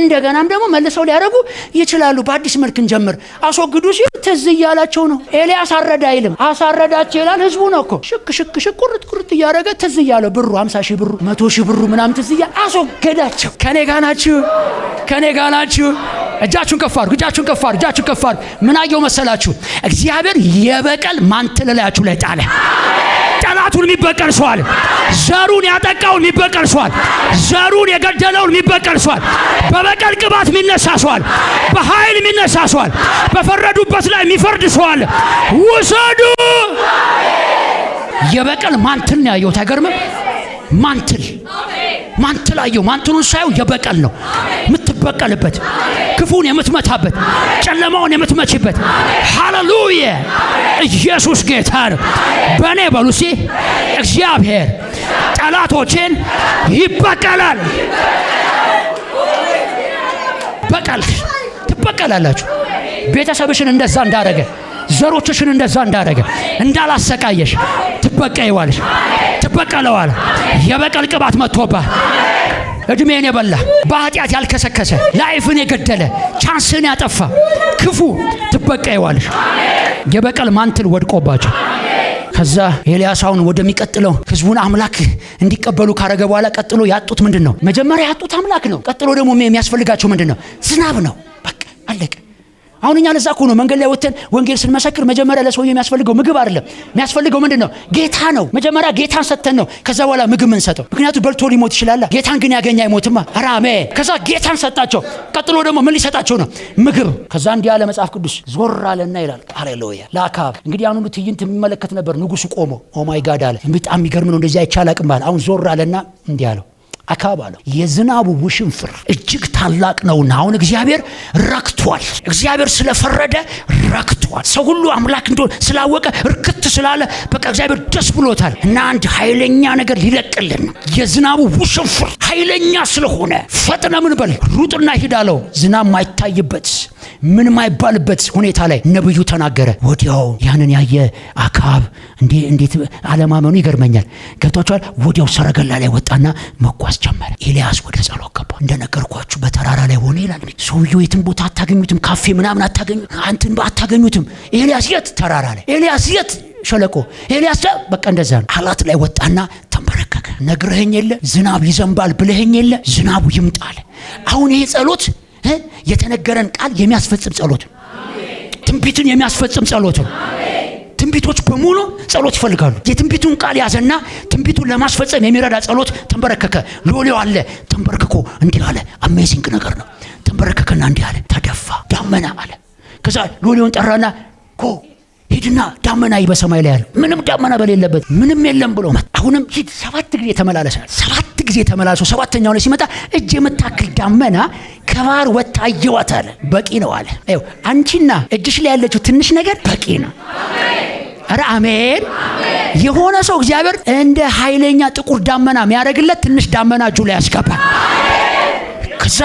እንደገናም ደግሞ መልሰው ሊያደርጉ ይችላሉ። በአዲስ መልክ እንጀምር። አስወግዱ ሲል ትዝ እያላቸው ነው። ኤልያስ አረዳ አይልም፣ አሳረዳቸው ይላል። ህዝቡ ነው እኮ ሽክ ሽክ ሽክ ቁርጥ ቁርጥ እያደረገ ትዝ እያለው ብሩ 50 ሺህ ብሩ 100 ሺህ ብሩ ምናምን ትዝ እያለ አስወገዳቸው። ከኔ ጋር ናችሁ? ከኔ ጋር ናችሁ? እጃችሁን ከፍ አድርጉ። እጃችሁን ከፍ አድርጉ። እጃችሁን ከፍ አድርጉ። ምን አየው መሰላችሁ? እግዚአብሔር የበቀል mantle ላያችሁ ላይ ጣለ። ጠላቱን የሚበቀል ሰው አለ። ዘሩን ያጠቃውን የሚበቀል ሰው አለ። ዘሩን የገደለውን የሚበቀል ሰው አለ። በበቀል ቅባት የሚነሳ ሰው አለ። በኃይል የሚነሳ ሰው አለ። በፈረዱበት ላይ የሚፈርድ ሰው አለ። ውሰዱ። የበቀል mantle ነው ያየሁት። አይገርምም? Mantle mantle አየሁ። Mantle ኡን ሳየው የበቀል ነው። የምትበቀልበት፣ ክፉን የምትመታበት፣ ጨለማውን የምትመችበት። ሃሌሉያ! ኢየሱስ ጌታ ነው። በእኔ በሉ እስቲ፣ እግዚአብሔር ጠላቶቼን ይበቀላል። በቀል ትበቀላላችሁ። ቤተሰብሽን እንደዛ እንዳረገ፣ ዘሮችሽን እንደዛ እንዳረገ፣ እንዳላሰቃየሽ ትበቀይዋለሽ፣ ትበቀለዋል። የበቀል ቅባት መጥቶባል። እድሜን የበላ፣ በኃጢአት ያልከሰከሰ፣ life ን የገደለ፣ chance ን ያጠፋ ክፉ ትበቀይዋለሽ። የበቀል mantle ወድቆባቸው ከዛ ኤልያስ አሁን ወደሚቀጥለው ህዝቡን አምላክ እንዲቀበሉ ካረገ በኋላ ቀጥሎ ያጡት ምንድን ነው? መጀመሪያ ያጡት አምላክ ነው። ቀጥሎ ደግሞ የሚያስፈልጋቸው ምንድን ነው? ዝናብ ነው። በቃ አለቀ። አሁን እኛ ለዛ እኮ ነው መንገድ ላይ ወጥተን ወንጌል ስንመሰክር መጀመሪያ ለሰውየው የሚያስፈልገው ምግብ አይደለም። የሚያስፈልገው ምንድን ነው? ጌታ ነው። መጀመሪያ ጌታን ሰጥተን ነው ከዛ በኋላ ምግብ ምንሰጠው። ምክንያቱም በልቶ ሊሞት ይችላል። ጌታን ግን ያገኘ አይሞትማ። አሜን። ከዛ ጌታን ሰጣቸው። ቀጥሎ ደግሞ ምን ሊሰጣቸው ነው? ምግብ። ከዛ እንዲህ ያለ መጽሐፍ ቅዱስ ዞር አለና ይላል። ሃሌሉያ። ለአክዓብ እንግዲህ ያን ሁሉ ትዕይንት የሚመለከት ነበር ንጉሱ ቆሞ። Oh my God አለ። በጣም የሚገርም ነው። እንደዚህ አይቼ አላቅም አለ። አሁን ዞር አለና እንዲህ አለው፣ አክዓብ አለው፣ የዝናቡ ውሽንፍር እጅግ ታላቅ ነውና አሁን እግዚአብሔር ረክቷል። እግዚአብሔር ስለፈረደ ረክቷል። ሰው ሁሉ አምላክ እንደሆነ ስላወቀ እርክት ስላለ በቃ እግዚአብሔር ደስ ብሎታል እና አንድ ኃይለኛ ነገር ሊለቅልን ነው። የዝናቡ ውሽንፍር ኃይለኛ ስለሆነ ፈጥነ ምን በል፣ ሩጥና ሂድ አለው። ዝናብ ማይታይበት፣ ምን ማይባልበት ሁኔታ ላይ ነብዩ ተናገረ። ወዲያው ያንን ያየ አክዓብ እንዴ እንዴት አለማመኑ ይገርመኛል። ገብቷቸዋል። ወዲያው ሰረገላ ላይ ወጣና መጓዝ ጀመረ። ኤልያስ ወደ ጸሎት ገባ። እንደነገርኳችሁ በተራራ ላይ ሆነ ይላል። ሰውየው የትም ቦታ አታገኙትም፣ ካፌ ምናምን አታገኙ፣ አንትን አታገኙትም። ኤልያስ የት? ተራራ ላይ። ኤልያስ የት? ሸለቆ። ኤልያስ በቃ እንደዛ ነው። አላት ላይ ወጣና ተንበረከከ። ነግረኸኝ የለ፣ ዝናብ ይዘንባል ብለኸኝ የለ፣ ዝናቡ ይምጣል። አሁን ይሄ ጸሎት የተነገረን ቃል የሚያስፈጽም ጸሎት ነው። ትንቢትን የሚያስፈጽም ጸሎት ነው። ትንቢቶች በሙሉ ጸሎት ይፈልጋሉ። የትንቢቱን ቃል ያዘና ትንቢቱን ለማስፈጸም የሚረዳ ጸሎት ተንበረከከ። ሎሌው አለ፣ ተንበርክኮ እንዲህ አለ። Amazing ነገር ነው። ተንበረከከና እንዲህ አለ። ተደፋ ዳመና አለ። ከዛ ሎሌውን ጠራና go ሂድና ዳመና በሰማይ ላይ ያለ፣ ምንም ዳመና በሌለበት ምንም የለም ብሎ መጣ። አሁንም ሂድ፣ ሰባት ጊዜ ተመላለሰ። ሰባት ጊዜ ተመላልሶ ሰባተኛው ላይ ሲመጣ እጅ የምታክል ዳመና ከባህር ወጥታ አየኋት አለ። በቂ ነው አለ። ይኸው አንቺና እጅሽ ላይ ያለችው ትንሽ ነገር በቂ ነው። ኧረ አሜን። የሆነ ሰው እግዚአብሔር እንደ ኃይለኛ ጥቁር ዳመና የሚያደርግለት ትንሽ ዳመና እጁ ላይ ያስገባል። ከዛ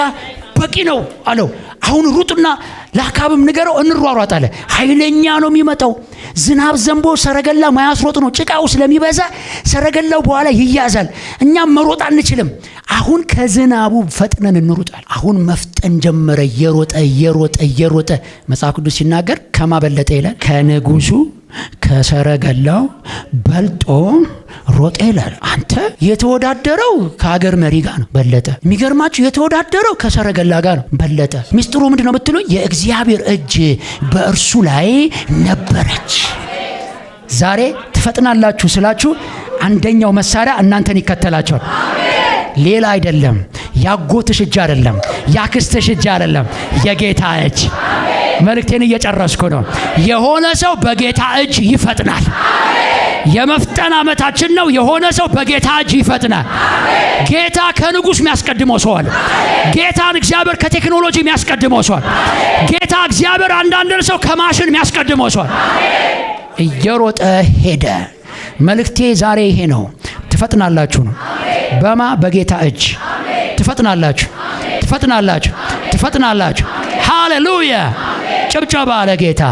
በቂ ነው አለው። አሁን ሩጥና ለአክዓብም ንገረው እንሯሯጥ አለ። ኃይለኛ ነው የሚመጣው። ዝናብ ዘንቦ ሰረገላ ማያስሮጥ ነው። ጭቃው ስለሚበዛ ሰረገላው በኋላ ይያዛል። እኛም መሮጥ አንችልም። አሁን ከዝናቡ ፈጥነን እንሩጣል። አሁን መፍጠን ጀመረ። እየሮጠ እየሮጠ እየሮጠ መጽሐፍ ቅዱስ ሲናገር ከማ በለጠ ይላል? ከንጉሱ ከሰረገላው በልጦ ሮጠ ይላል። አንተ የተወዳደረው ከሀገር መሪ ጋር ነው፣ በለጠ። የሚገርማችሁ የተወዳደረው ከሰረገላ ጋር ነው፣ በለጠ። ሚስጥሩ ምንድን ነው ብትሉ የእግዚአብሔር እጅ በእርሱ ላይ ነበረች። ዛሬ ትፈጥናላችሁ ስላችሁ አንደኛው መሳሪያ እናንተን ይከተላቸዋል። ሌላ አይደለም፣ ያጎትሽ እጅ አይደለም፣ ያክስትሽ እጅ አይደለም፣ የጌታ እጅ። መልእክቴን እየጨረስኩ ነው። የሆነ ሰው በጌታ እጅ ይፈጥናል። የመፍጠን ዓመታችን ነው። የሆነ ሰው በጌታ እጅ ይፈጥናል። ጌታ ከንጉሥ የሚያስቀድመው ሰው አለ። ጌታን እግዚአብሔር ከቴክኖሎጂ የሚያስቀድመው ሰው አለ። ጌታ እግዚአብሔር አንዳንድን ሰው ከማሽን የሚያስቀድመው ሰው አለ። እየሮጠ ሄደ። መልእክቴ ዛሬ ይሄ ነው። ትፈጥናላችሁ ነው። በማ በጌታ እጅ ትፈጥናላችሁ፣ ትፈጥናላችሁ፣ ትፈጥናላችሁ። ሃሌሉያ! ጭብጨባ ለጌታ።